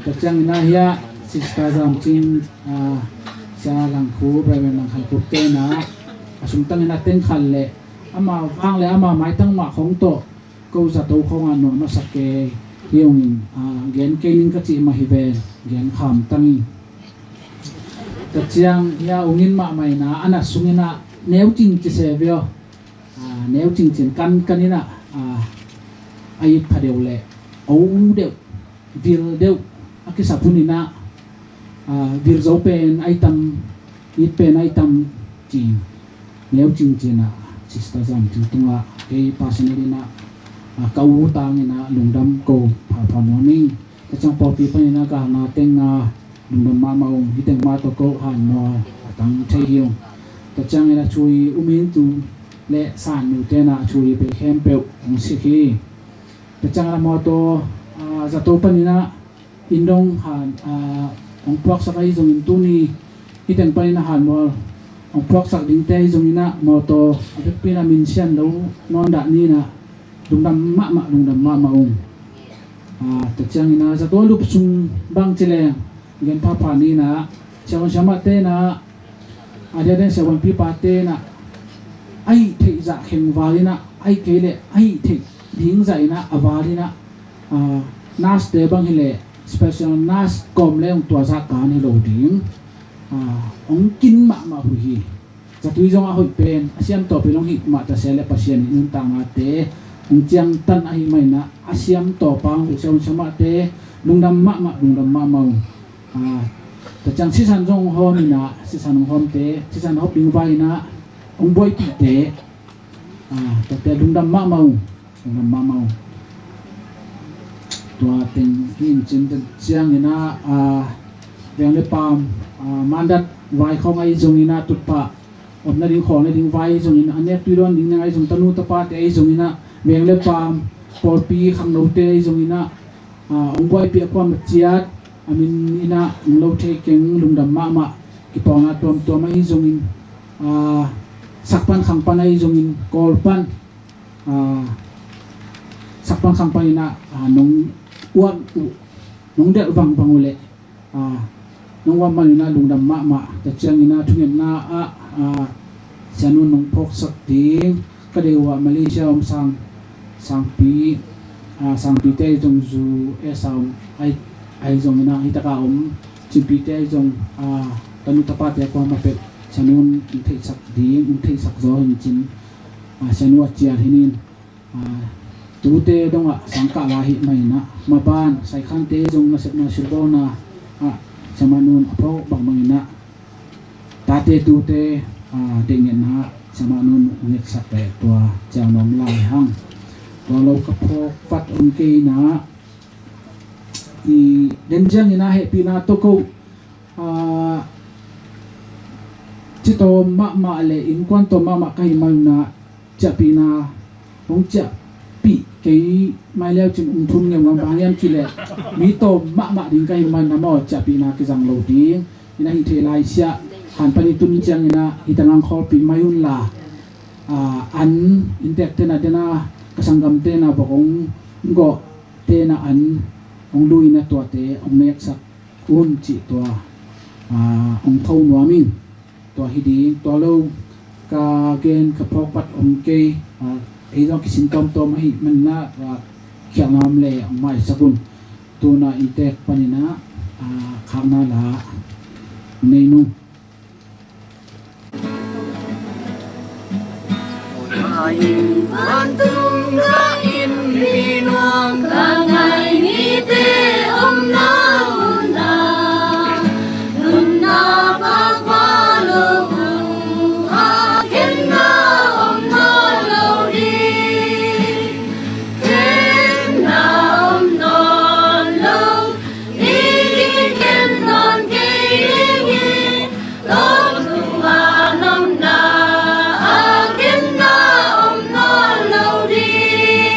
Tua ciangin a hiah, Sister Zam Cing, a, Sia Lang Khup, Reverend Lang Khan Khup te na, a sumtangin a teng khat le, ama vang le ama maitang mah khawng tawh, ko zato khawngah nuam a sak kei hi ung in, a, gen kei ning ka cih mah hi ven, gen kham tang ing. Tua ciang, hia ung in mahmah ina, a nat sungin a neu cing ci se vio. A, neu cing cin kan kan ina, a, a it pha deuh le, o deuh, vil deuh, a kisap hun ina, a, vil zo pen ai tam, it pen ai tam cin, neu cing cin a, Sister Zam Cing tungah, kei personal ina, a, ka u tang ina, lungdam ko pha pha nuam ing. Ka ciang pawlpi pan ina, ka hana teng a, lungdam mahmah ung, hi teng mah tawh ko, han maw, a tang thei hi ung. Ka ciang ina, cui um in tu, le sannu tenah a thu i pei khempeuh hong sik hi. Tua ciangin a mawtaw, ah, zato paninah inn dong han, ah, hong puaksak ahi zongin tuni hih teng paninah hanmual hong puaksak dingte ahi zonginah mawtaw a vekpi inah minsian lo nawn dah ninah lungdam mahmah, lungdam mahmah ung. Ah, tua cianginah zato a lup sung bang ci leng gen phapha ninah siavuan siamah tenah a diakdiak siavuanpipa tenah a hih theih zah kheng val inah a hih kei leh a hih theih ding zah inah a val inah, ah, nurse te bang hileh special nurse kawm le hong tua zah kan hi lo ding. Ah, hong kin mahmah uh hi. Zatui zong a hoih pen a siamtawh pen hong hih mah ta se le Pasian in nuntaknate hong ciangtan ahih maninah a siamtawh pa hong uh siavuan siamahte lungdam mahmah, lungdam mahmah ung. Ah, tua ciang sisan zong hong hawm inah sisan hong hawmte, sisan hawm ding vai inah hong buaipihte, ah, tuate lungdam mahmah ung, lungdam mahmah ung. Tua teng hi in cin tua cianginah, ah, veng le paam, ah, mandat vai khawng ahi zonginah tutphah om nading khawl nading vai ahi zongin a nek tui dawn ding nang ahi zong tanu tapate ahi zonginah veng le paam pawlpi khangnote ahi zonginah, ah, hong buaipih a kuamah ciat a min inah hong lo thei keng lungdam mahmah. Kipawlna tuamtuam ahi zongin, ah, sakpan khangpan ahi zongin kawlpan, ah, sakpan khangpan inah, ah, nong uat uh, nong delh vangvang uh leh, ah, nong uat man inah lungdam mahmah. Tua cianginah thungetna ah, ah, sianu nong phawksak ding ka deih uh ah Malaysia om sang, sangpi, ah, sangpite ahi zong zu esa om ahi, ahi zonginah hih taka om cimpite ahi zong, ah, tanu tapate kuamah peuh sianu hong theihsak ding, hong theihsak zaw hi in cin, ah, sianu a cial hi in, ah, tute dongah sangkah la ahih maninah maban saikhante zong nasepna silbawlna ah siamah nun a phawk bangbanginah tate tute, ah, deih ngetna ah siamah nun hong ngetsak leh tua ciang nuam lai hang. Tua lo ka phawk vat om kei inah i den cianginah hehpihna tawh ko, ah, ci tawm mahmah le innkuan tawm mahmah ka hih maninah ciahpihna hong ciahpih kei mai leu cin hong thum ngeungam bang hiam cih leh mi tawm mahmah ding ka hih maninah maw ciahpihna kizang lo ding inah hih theih lai siah han panin tun cianginah hih tangang khawlpih mai unla, ah, an inntek tenah dena ka sanggam tenah vok hong gawh tenah an hong lu inah tuate hong neksak un cih tua, ah, hong tho nuam ing. Tua hi ding, tua lo ka gen ka phawk vat om kei, ah, ei zong kisin tawmtawm ahih maninah, ah, khialhna om le hong maisak un. Tuna inntek paninah, ah, khakna la nei nung. Vantung ka inn, mi nuam ka ngai, mite omna munah nunna pakpalo, a khenna om nawn lo ding, khenna om nawn lo ding, khen nawn kei ding hi. Kong tungah nopna a khenna om nawn lo ding.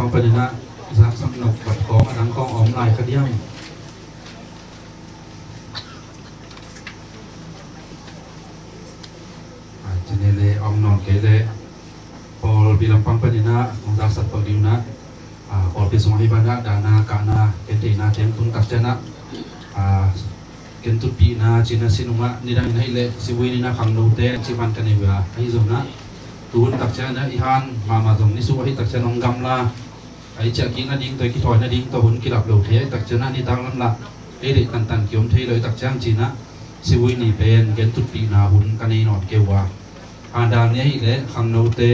Pang panin ah zaksak nop bat khawng a dang khawng a om lai kha diam? Ah, cine le om nawn kei le pawlpi lampang panin ah hong zaksak pak ding uh ah, pawlpi sung ahi banah dahna kahna gentheihna teng tung tak ciangin ah, gentutpihna cina sin ungah nidang in ahih leh sivui nina khangnote an cih man ka nei uh a, ahi zongin ah tuhun tak ciangin ah i han mahmah zong nisuh ahih tak ciangin hong gamla, a i ciah kik nading tawh i kithawi nading tawh hun kilap lo thei ahih tak ciangin ah nitak lamlah ei deih tantan kiom thei lo ahih tak ciang cina sivui ni pen gentutpihna hun ka nei nawn kei uh a, a dang ni ahih leh khangnote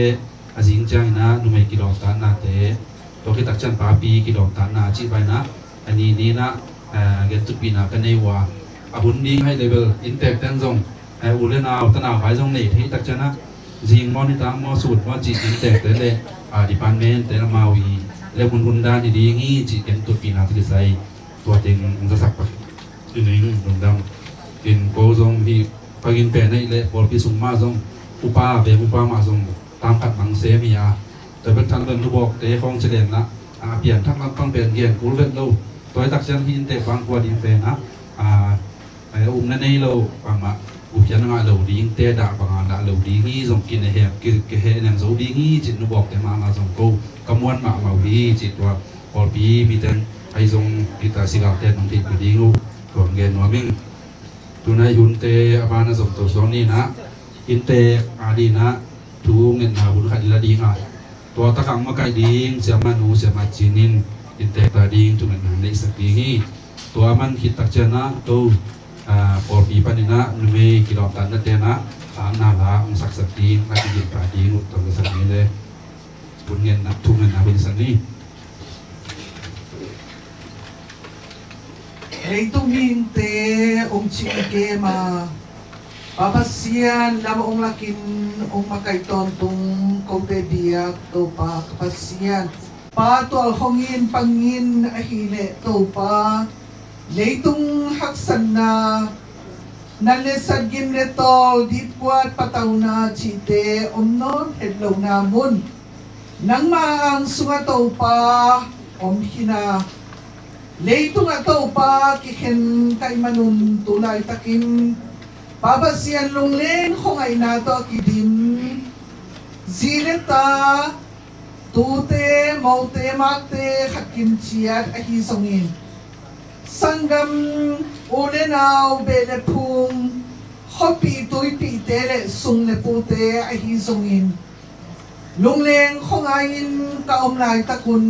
a zing ciangin ah numei kilawmtatnate, tua khit tak ciang papi kilawmtatna cih banah a ni ni in ah, eh, gentutpihna ka nei uh a, a hun ding ahih leh bel inntekten zong, eh, u le nau tanau pai zong nei thei tak ciang ah zing maw nitak maw sut maw cih inntekte le, ah, departmentte amau i le hun hun dan hi ding hi cih gentutpihna tawh kisai tua teng hong zasak pak i ning lungdam. In ko zong hih bangin pen ahih leh pawlpi sung mah zong upa, veng upa mah zong tam khat mang sem hi a, tua bek tham pen nubawkte khawng ci lenna a pianthak lampang pen gen kul vet lo. Tua ahih tak ciang hih inntek bang kua ding pen ah, a, a, umna nei lo bangmah gupkhiatna ngah lo dingte dah banga dah lo ding hi zong kine hem ki, kihehnem zo ding hi cin nubawkte mahmah zong ko ka muan mahmah uh hi cih tua pawlpi miten ahi zong hita sigalte nong theihpih ding uh tua hong gen nuam ing. Tunai hunte a bana zom to suang ni in ah inntek a ding in ah thu ngetna hun khat i la ding a, tua takah makaih ding siamah nu siamah cin in inntek ta ding thungetna neihsak ding hi. Tua a man khit tak ciang ah ko, ah, pawlpi panin ah numei kilawmtatnate in ah khakna la hong saksak ding a kigin ta ding uh tawh na sak ni le thungetna, thungetna hun i sak ni. Leitung mihingte hong cingkem a, Pa Pasian lam hong lakin hong makaih tawntung kote biak Topa ka Pasian, Pa tualkhong in pangin ahih leh Topa leitung haksatna, nat le sat, gim le tawl, dipkuat, patauna cihte om nawn het lohna mun nangma ang sungah Topa om hi in ah, leitungah Topa kikhen ka hih manun tu laitakin Pa Pasian lungleng khuangaihna tawh a kidim zi le ta, tute, mote, makte khat kim ciat ahi zongin, sanggam, u le nau, beh le phung, khuapih tuipihte le sung le pute ahi zongin, lungleng khuangai-in ka om laitakun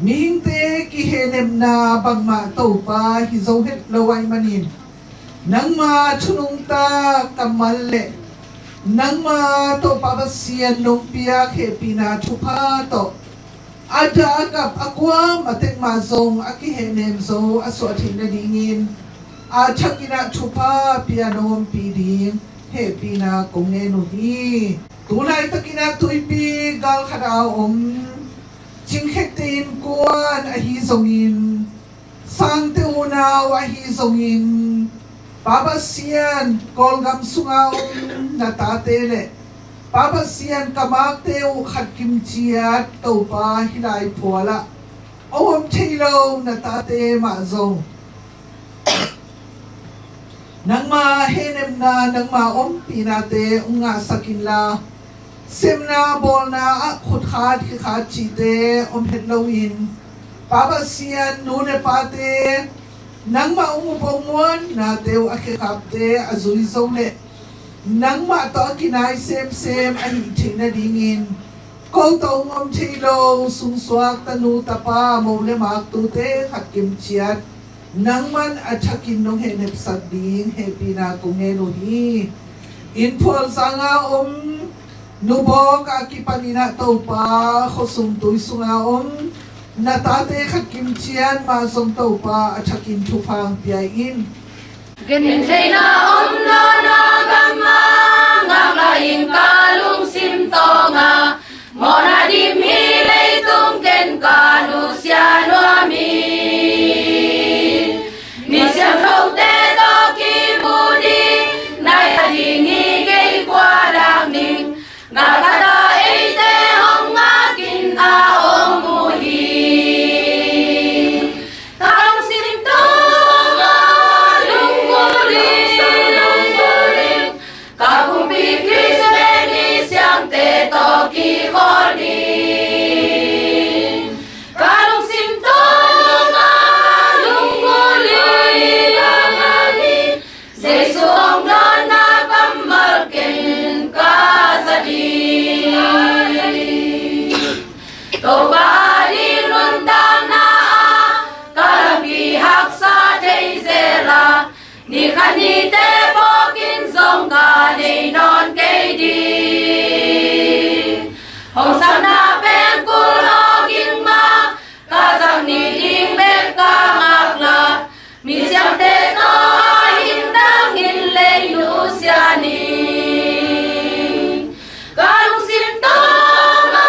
mihingte kihehnepna bangmah Topa hi zo het lo ahih manin, nangma thu nungta kammal le nangma Topa Pasian nong piak hehpihna thupha tawh a dah a kap a kuam a tek mah zong a kihehnem zo a suah theih nadingin a thakin ah thupha pia nong ompih ding hehpihna kong ngen uh hi. Tu laitakin ah tuipi gal khat a om Cingkhekte innkuan ahi zongin, Sangte unau ahi zongin, Pa Pasian, Kawlgam sunga om na tate le Pa Pasian, ka makte uh khat kim ciat Topa hih lai phualah a om thei lo na tate mah zong nangma hehnepna, nangma ompihnate hong ngahsak inla, semna bawlna ah khutkhat khikhat cihte om het loin, Pa Pasian, nu le pate nangmah hong up hong muannate uh a khekhapte a zui zo leh nangmah tawh a kinai semsem ahih theih nadingin, ko tawh hong om thei lo sungsuak tanu tapa, mo le mak, tute khat kim ciat nangman a thakin nong hehnepsak ding hehpihna kong ngen uh hi. Innphual zanga om, nubawk a kipanin ah Topa, khuasung tui sunga om na tate khat kim ciat mah zong Topa a thakin thupha hong pia in. Gentheihna om nawn a gam ah ngaklah ing, ka lungsim tawng ah mawhna dim hi. Leitung ken ka nusia nuam hi. Mi siangthote tawh kimu ding nai a ding hi. Kei kua dak ding? Gakhat a eite hong ngak in a om uh. Hong sapna pen kul lo ging mah, ka zak ni ding bek ka ngaklah, misiangte tawh a hing dang in lei nusia ning. Ka lungsim tawh ka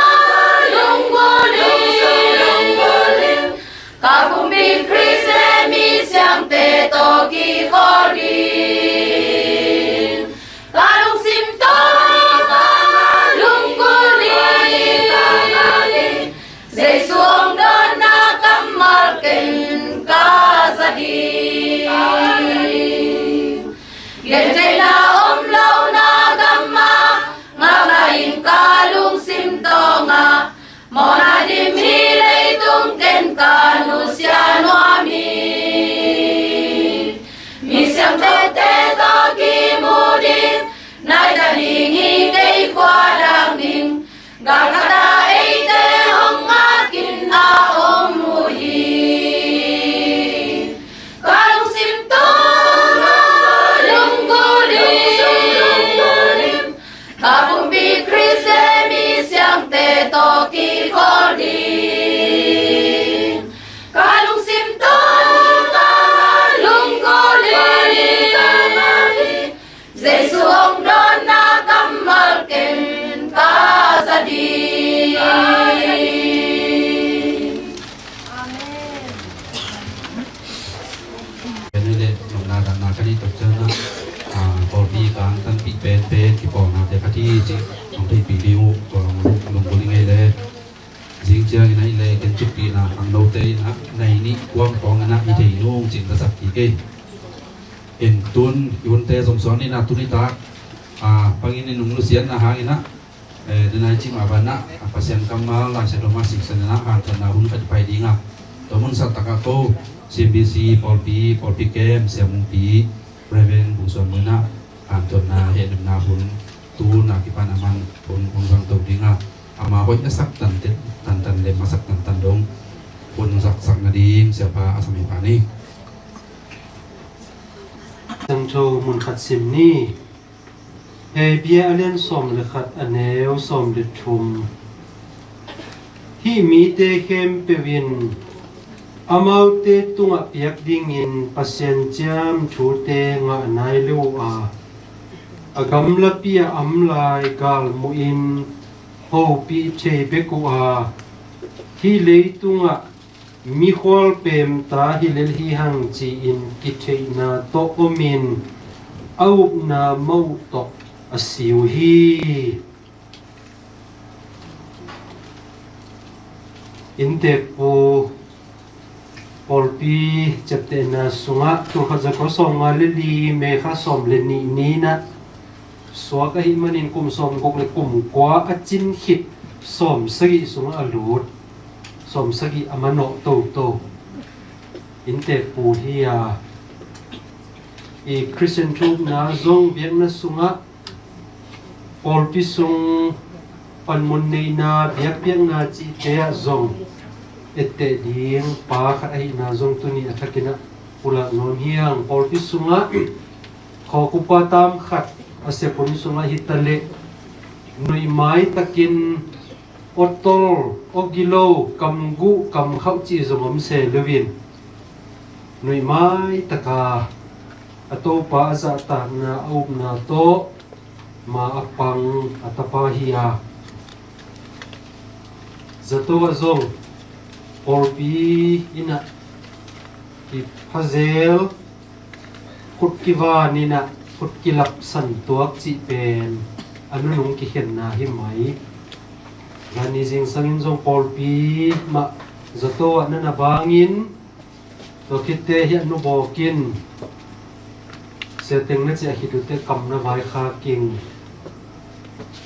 lunggulh ing, ka pumpi Khrist le misiangte tawh kikholh ding. Ka lungsim tawh ka lunggulh ing, Jesu hong dawnna kammal ken ka za ding. Gentheihna om lohna gam ah, ngakna in ka lungsim tawng ah, mawhna dim hi leitung ken ka nusia nuam hi. Misiangthote tawh kimu ding, nai ta ding hi kei khua dak ding, galkhat ah eite hong ngak in a om uh hi. Ka lungsim tawh ka lunggulh ing, ka pumpi Khrist le misiangte tawh kikholh ding. Ka lungsim tawh ka lunggulh ing, Jesu hong dawnna kammal ken ka za ding. Amen. Ken le nopna dahna ka neih tak ciangin, ah, pawlpi ka hong tanpih penpen kipawlnate khat hi cih hong theihpih ding uh, tua hong lunggulh ing ei le. Zing ciangin ahih leh ken cukpihna khangnote in ah, nai nih kuang khawng in ah i thei nung cin ka sak kik ei. Ken tun i hunte zomsuak ni in ah, tuni tak, ah, bangin i nung nusiatna hangin ah, eh, denai cih mah banah, ah, Pasian kammal Laisiangtho mah siksan in ah, hanthawnna hun khat i pai ding a, tua mun sak takah ko C M B C pawlpi, pawlpi kem, siamungpi Reverend Bung Suan Muina hanthawnna hehnemna hun, tu na kipan a man hun, hun zang to ding a, ama hoih a sak tantan, tantan lem a sak tantan dong hun zaksak nading siapa a sam hi pah ni. Siangtho mun khat sim ni. Hebru a lian sawm le khat, a neu sawm le thum. Hih mite khempeuh in amaute tungah piak dingin Pasian ciam thute ngah nai lo uh a, a gamlapi a om lai galmuh in hopih thei bek uh a, hih leitungah mikhual pemta hi lel hi hang ci-in kitheihna tawh omin a upna mawh tawh a si uh hi. Innteekpu pawlpi ciaptehna sungah tulkhat zakua sawmnga le li, May kha sawm le nih ni-in ah suak ahih manin kum sawmguk le kum kua a cin khit sawmsagih sungah a lut, sawmsagih a manawh toto innteekpu hi a, i Khristian thu upna zong biakna sungah pawlpi sung panmun neihna, biakpiakna cihte ah zong etteh ding pa khat ahihna zong tuni a thakin ah pulak nuam hi hang. Pawlpi sungah khawkupa tam khat a sep hun sungah hi ta leh nuihmai takin awtol, awgilo, kamguh, kamkhauh cih zong om se loin nuihmai taka a topa a zahtakna a upna tawh ma a pang a tapa hi a, zato ah zong pawlpi in ah i phazel khut kivan in ah khut kilapsan tuak cih pen a nunung kikhenna hi mai. Zani zingsangin zong pawlpi mah zato ah na na bangin tua khitte hi a nu bawkin siateng na ciah khit uh teh kam na vaikhak ing,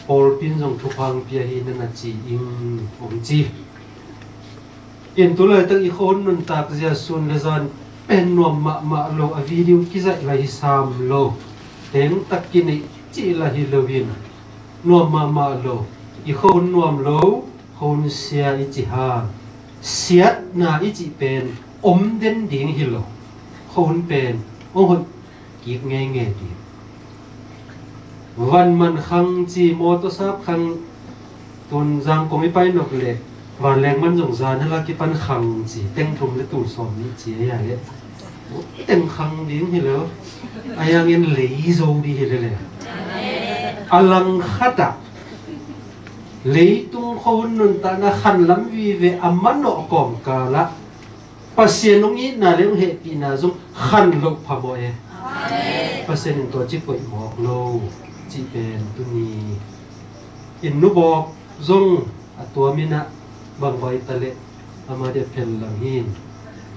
pawlpi in zong thupha hong pia hi na na ci ing hong ci. In tu laitak i khuahun nuntak zia sun le zan pen nuam mahmah lo, a video kizaih lai hi sam lo, teng tak kineih cih lai hi loin nuam mahmah lo. I khuahun nuam lo, khuahun sia i ci hang, siatna i cih pen om den ding hi lo. Khuahun pen hong hoih kik ngeingei ding. Van man khang ci, mawtaw sap khang, Tun Zangkong i pai nop leh vanleng man zong zan hala kipan khang ci, teng thum le tul sawm nih ci a, ya leh teng khang ding hi lo. A yangin lei zo ding hi lele. A langkhat ah leitung khuahun nuntakna khanlam vive a manawh kawmkal ah Pasian hong itna le hong hehpihna zong khan loh phamawh e. Pasian in tua ci koih mawk lo cih pen tuni in nubawk zong a tuam in ah bang bai ta leh ama dia phen lam hi.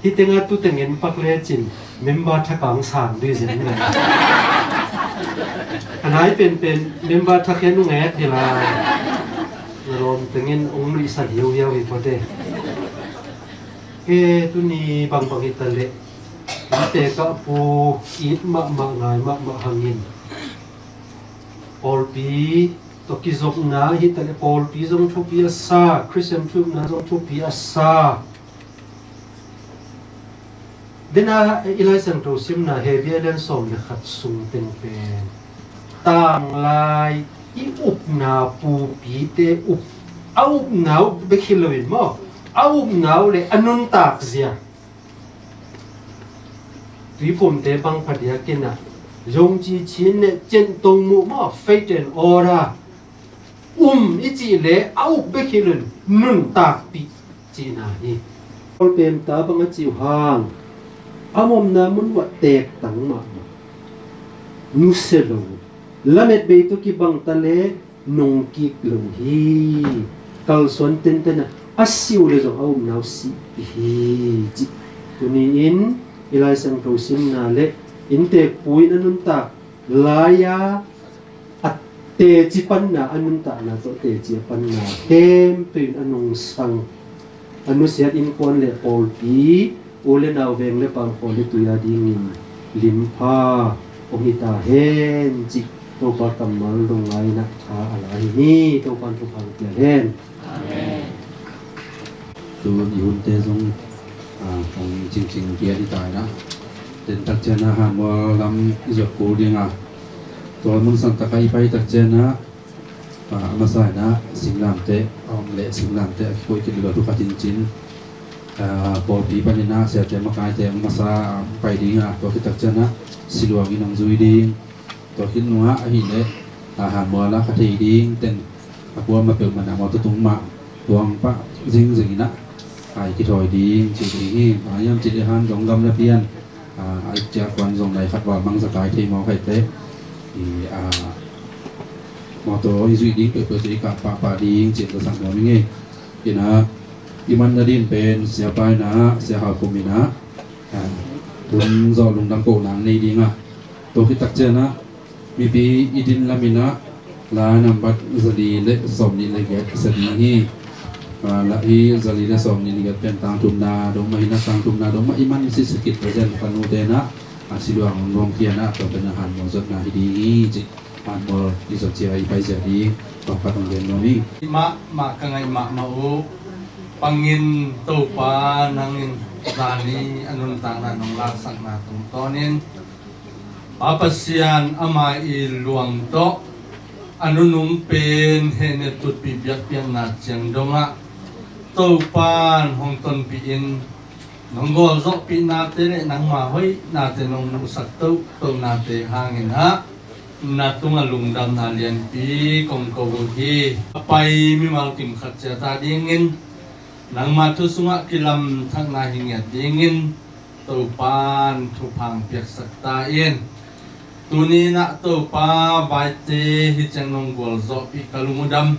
Hih tengah tu teng en pak lecin member thak ah hong sang dih zen le. A nai penpen member thak hian hong ek hi lai. Na lawm tengin hong nuihsan hiauhiau hi phot e. Ke tuni bangbang hi ta leh, inntek ah pu it mahmah ngai mahmah hangin pawlpi tawh kizopna hi ta leh, pawlpi zong thupi a sa, Khristian thupi zong thupi a sa. Dena i Lai Siangtho simna Hebru a lian sawm le khat sung teng pen tanglai i upna pupite up, a upna uh bek hi loin maw, a upna uh le a nuntak zia, tuiphumte bang phadiak in ah, zong ci chin le cen tong muh maw, faith and order um i cih le a up bek hi loin nuntakpih cihna hi. Paul pemta bang a ci uh hang, a omna mun uah teek tang mahmah, nusia lo, lamet bei tawh kibang ta le nong kik lo hi. Kalsuan tenten ah a si uh le zong a upna uh sihpih hi cih. Tuni-in i Lai Siangtho simna le inntek pu in a nuntak lai-a a teci panna, a nuntakna tawh teci a panna khempeuh in a nungsang, a nusiat innkuan le pawlpi, u le nau, veng le pang, khua le tui a dingin limpha hong hi ta hen cih Topa kammal dong lai-in ah tha a la hi hi. Topa in thupha hong pia hen. Amen. Tun i hunte zong, ah, hong cingcing pian i ta in ah, den tak ciang ah Hanmual lam i zuat kul ding a, tua mun sang tak ah i pai tak ciang ah, ah, a masa in ah singlamteh a om leh singlamteh a kikoih khit leh tua thu khat in cin, ah, pawlpi panin ah siate makaite hong masa, ah, pai ding a, tua khit tak ciang ah siluang in hong zui ding. Tua khit nungah ahih leh, a, Hanmual ah kha thei ding ten a kuamah peuhmah in ah mawtaw tung mah tuang pah zingzing in ah, a, i kithawi ding ci ding hi. Bang hiam cih leh han zong gamla pian, a, a, i ciah kuan zong nai khat val mang zakai thei mawk ahih teh, i, a, mawtaw i zuih ding peuhpeuh tawh i kah pahpah ding cih ka sak nuam ing ei. In ah i man nading pen siapa in ah, Sia Hau Pum in ah, a, hun zawh lungdam kohna nei ding a, tua khit tak ciang ah mipi i din lam in ah la nambat zali le sawmnih le giat sa ding hi. A, la hi zali le sawmnih le giat pen tangthu na dong mah hi in ah, tangthu na dong mah i man sisakit Pasian ka nute in ah, a, siluang hong nuam pian ah, tua pen ah Hanmual zuatna hi ding hi cih. Hanmual i zuat ciang i pai zia ding tawmkhat hong gen nuam hi. Mahmah ka ngaih mahmah uh, bangin Topa nangin zani a nuntakna nong laksakna tungtawnin Pa Pasian ama i luang tawh a nunung pen hehnet tutpih biakpiakna ciang dongah Topan hong tonpih in, nong gualzawhpihnate le nangma hoihnate nong muhsak tohtohnate hangin ah na tungah lungdamna lianpi kong ko uh hi. A pai mimal kim khat ciat a dingin nangma thu sungah kilamthakna hi ngiat dingin Topan thupha hong piaksak ta in. Tuni in ah Topa, vaite hih ciang nong gualzawhpih ka lungdam,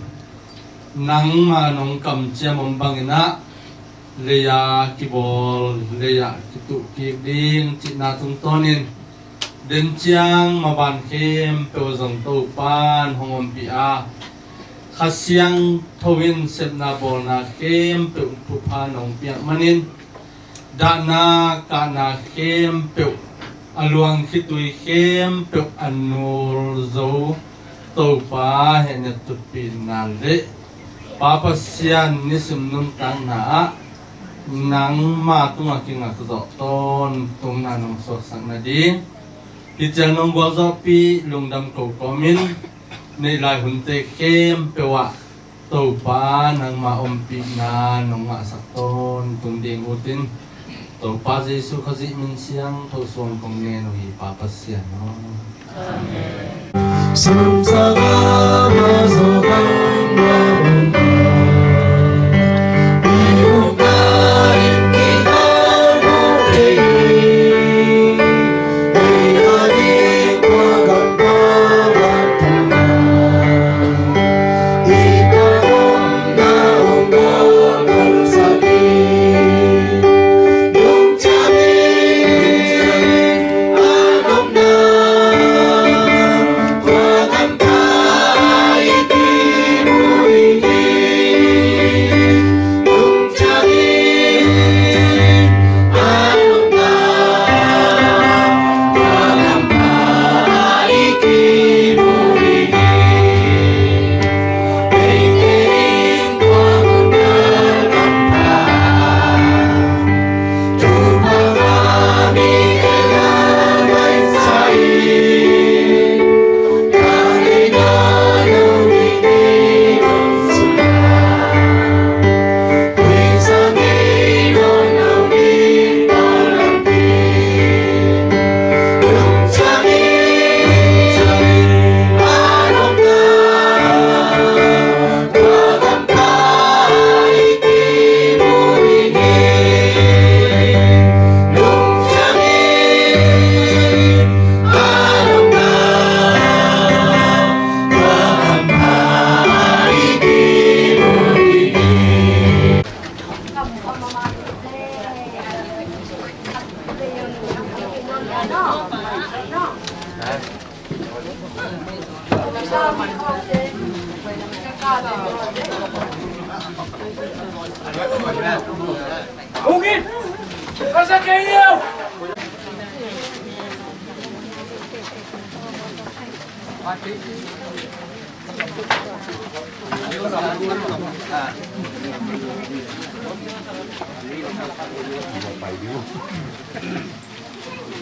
nangma nong kamciam om bangin ah lei-a kibawl, lei-ah kituh kik ding cihna tungtawnin den ciang maban khempeuh zong Topan hong ompih a, Kha Siangtho in sepna bawlna khempeuh thupha nong piak manin dahna kahna khempeuh, a luang khitui khempeuh a nul zo Topa hehnet tutpihna le Pa Pasian nisim nuntakna ah nangma tungah kingakzawh tawntungna nong suaksak nading hih ciang nong gualzawhpih lungdam ko kawmin, neih lai hunte khempeuh ah Topa, nangmah ompihna nong ngahsak tawntung ding utin, Topa Jesu Khazih min siangtho suang kong ngen uh hi, Pa Pasian aw. Amen.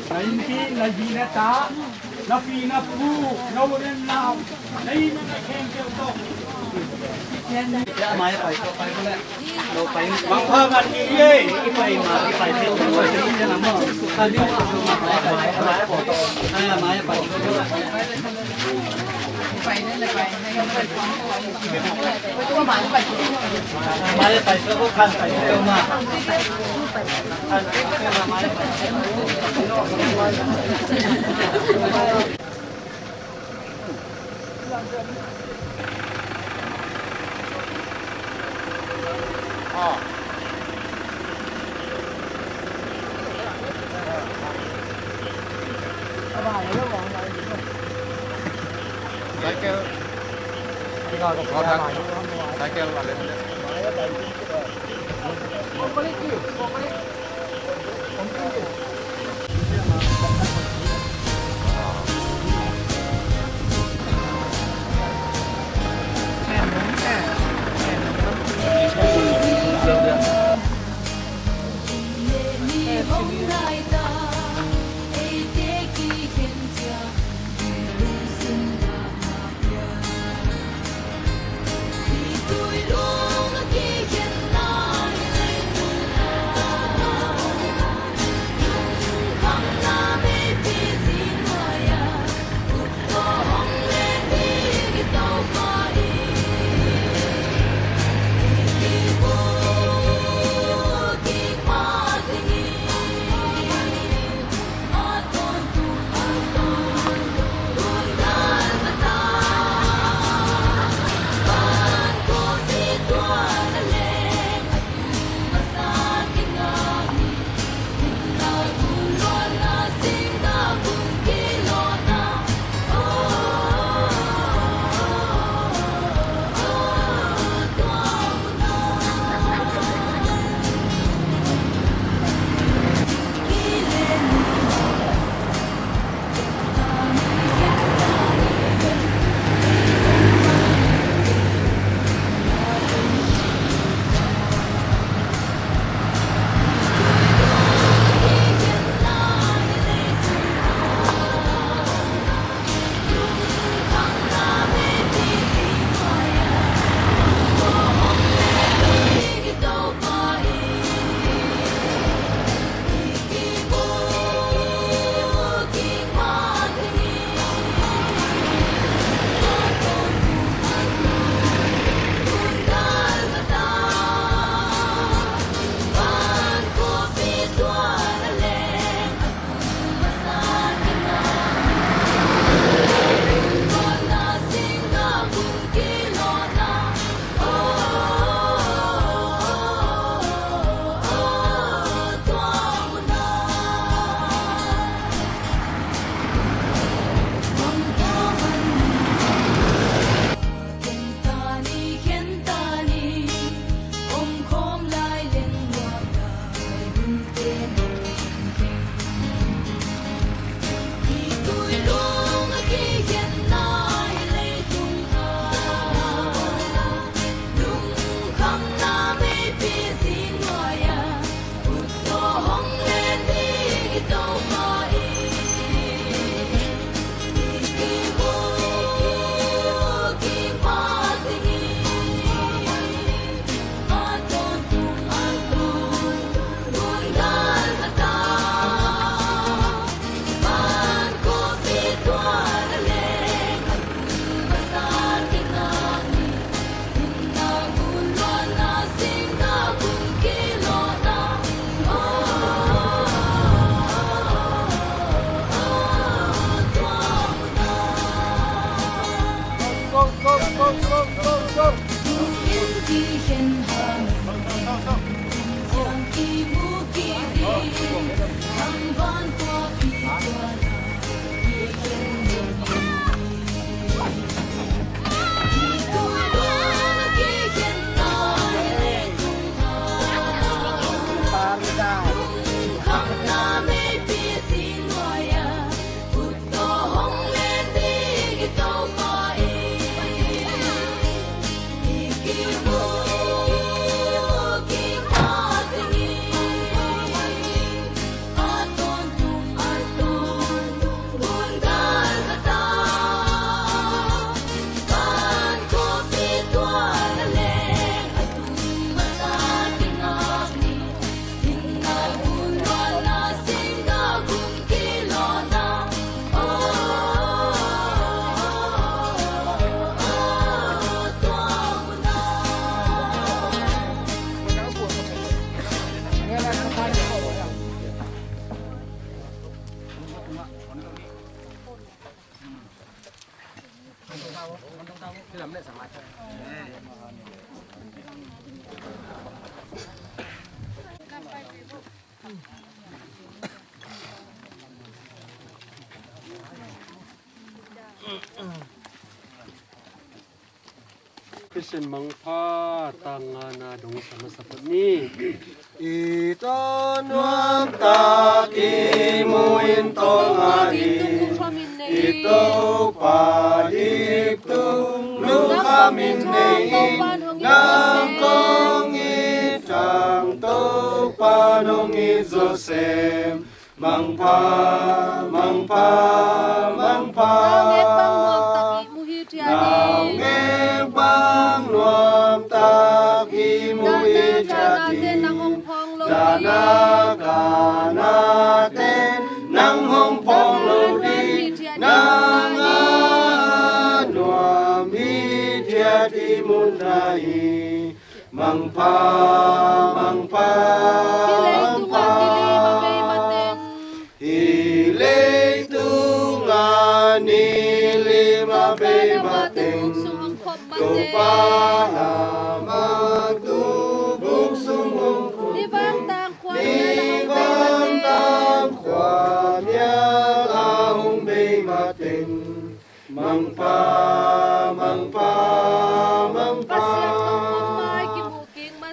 Na innpi, na zi na ta, na pi na pu, na u na nau, na inn na khempeuh tawh Kithian ni. Cycle. Cycle. Christian Mangpha tang ngana dong sa masa phot ni. I tawh nuamtak i mu in tawlnga in, i Topa dip tung lungkham in nei in, nang kong it thang Topa nong it zawsem. Mangpha, Mangpha, Mangpha. Naungek bang nuamtak i mu hi tia di. Naungek bang nuamtak i mu hi tia di. Dahna, dahna ten nang hong phawng lo hi. Dahna, dahna ten nang hong phawng lo hi. Nang a nuam hi tia di mun na hi. Mangpha, Mangpha, Mangpha. Hi leitung a ni lima bei mateng. Topa lam a tu buk sung hong khum. Ni vantang khua mial a hong bei mateng. Mangpha, Mangpha, Mangpha.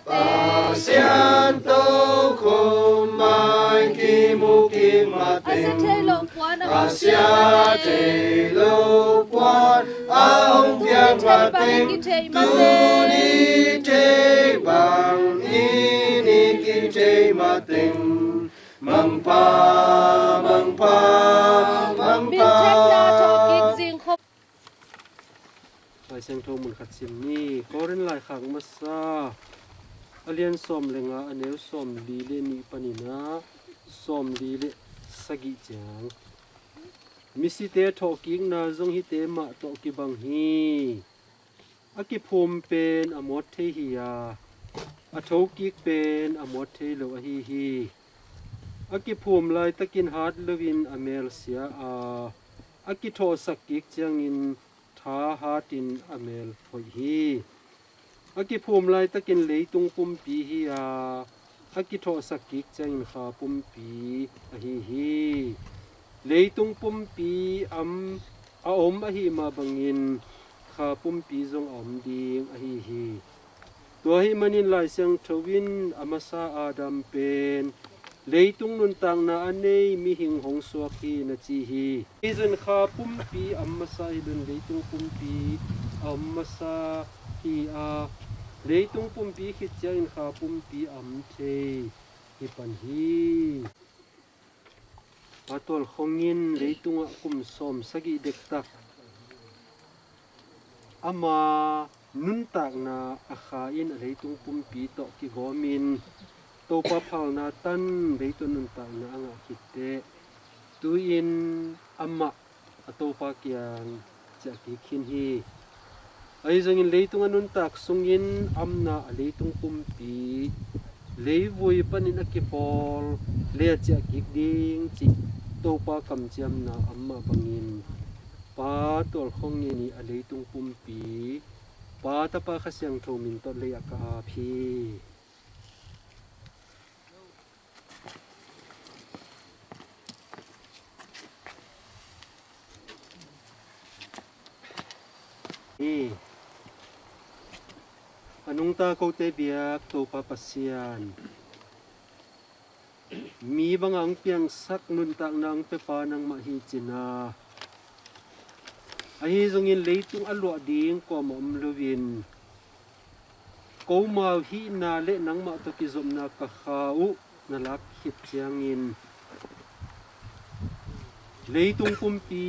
Pasian tokhom mai kimu kik mateng. Pasian tokhom mai kimu kik mateng. A sia thei lo puan a hong piang mateng. A sia thei lo puan a hong piang mateng. Tuni thei bang i ni kithei mateng. Mangpha, Mangpha, Mangpha. Min thekna thawhkik zing khop. Lai Siangtho mun khat sim ni. Korin laikhak masa a lian sawm le nga a neu sawm li le nih panin ah sawm li le sagih ciang. Misite thawhkikna zong hihte mah tawh kibang hi. A kiphum pen a muat thei hi a, a thokik pen a muat thei lo ahi hi. A kiphum laitakin hat loin a mel sia a, a kithawhsak kik ciangin tha hatin a mel hoih hi. A kiphum laitakin leitung pumpi hi a, a kithawhsak kik ciangin kha pumpi ahi hi. Leitung pumpi am a om ahih mah bangin kha pumpi zong a om ding ahi hi. Tua ahih manin Lai Siangtho in a masa Adam pen leitung nuntakna a nei mihing hong suak hi na ci hi. Hi zong kha pumpi a om masa hi loin leitung pumpi a om masa hi a, leitung pumpi khit ciangin kha pumpi a om thei hi pan hi. Pa Tual Khong in leitungah kum sawm sagih dektak ama nuntakna a kha in a leitung pumpi tawh kigawmin Topa phalna tan leitung nuntakna a ngah khit teh, tu-in amah a Topa kiang ciah kik khin hi. Ahi zongin leitung a nuntak sungin amna a leitung pumpi leivui panin a kipawl lei a ciah kik ding cih Topa kamciamna a om mah bangin Pa Tual Khong in a leitung pumpi Pa, Tapa, Kha Siangtho min tawh lei ah ka ap hi. Hi. A nungta kote biak Topa Pasian, mi banga hong piangsak nuntakna hong pia pa nangmah hi cin a, ahi zongin leitung a luah ding kuamah om loin, komau hihna le nangmah tawh kizopna ka kha uh na lak khit ciangin, leitung pumpi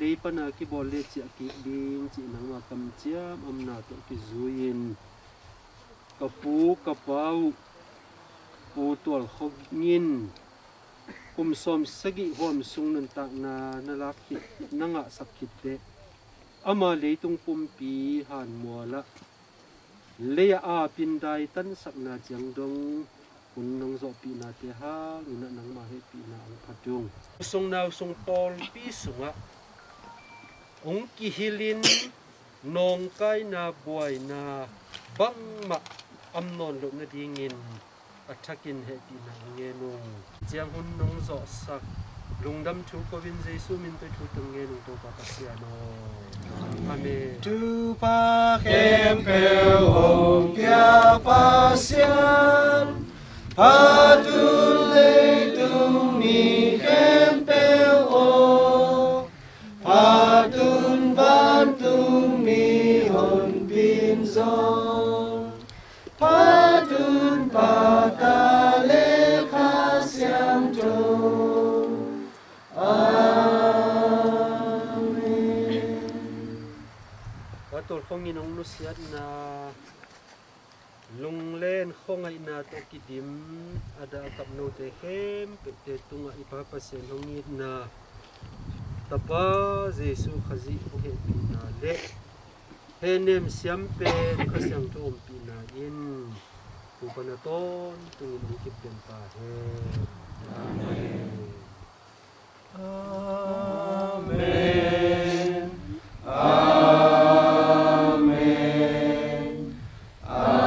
lei pana kibawl le ciah kik ding cih nangmah kamciam omna tawh kizui-in, ka pu ka pa uh Pu Tual Khong in kum sawm sagih huam sung nuntakna na lak khit, na ngahsak khit teh, ama leitung pumpi hanmual ah lei a apin daitansakna ciang dong Hun nong zawhpihnate hangin ah nangmah hehpihna hong phat ung. Sung nau sung pawlpi sungah hong kihilhin nawngkaina buaina bangmah om nawn loh nadingin a thakin hehpihna hong ngen ung. Ciang hun nong zawhsak lungdam thu ko-in Jesu min tawh thu tang ngen ung, Topa Pasian aw. Amen. Thupha khempeuh hong pia Pasian, phat un leitung mi khempeuh aw, phat un vantung mihonpi in zong, phat un Pa, Ta le Kha Siangtho. Amen. Tua tawlkhawngin hong nusiatna, lunglen khuangaihna tawh kidim a dah a kap note khempeuhte tungah i Pa Pasian hong itna, Tapa Jesu Khazih hong hehpihna le hehnem siam pen Kha Siangtho ompihna in tu pan a tawntungin hong kip pen ta hen. Amen. Amen. Amen. Amen.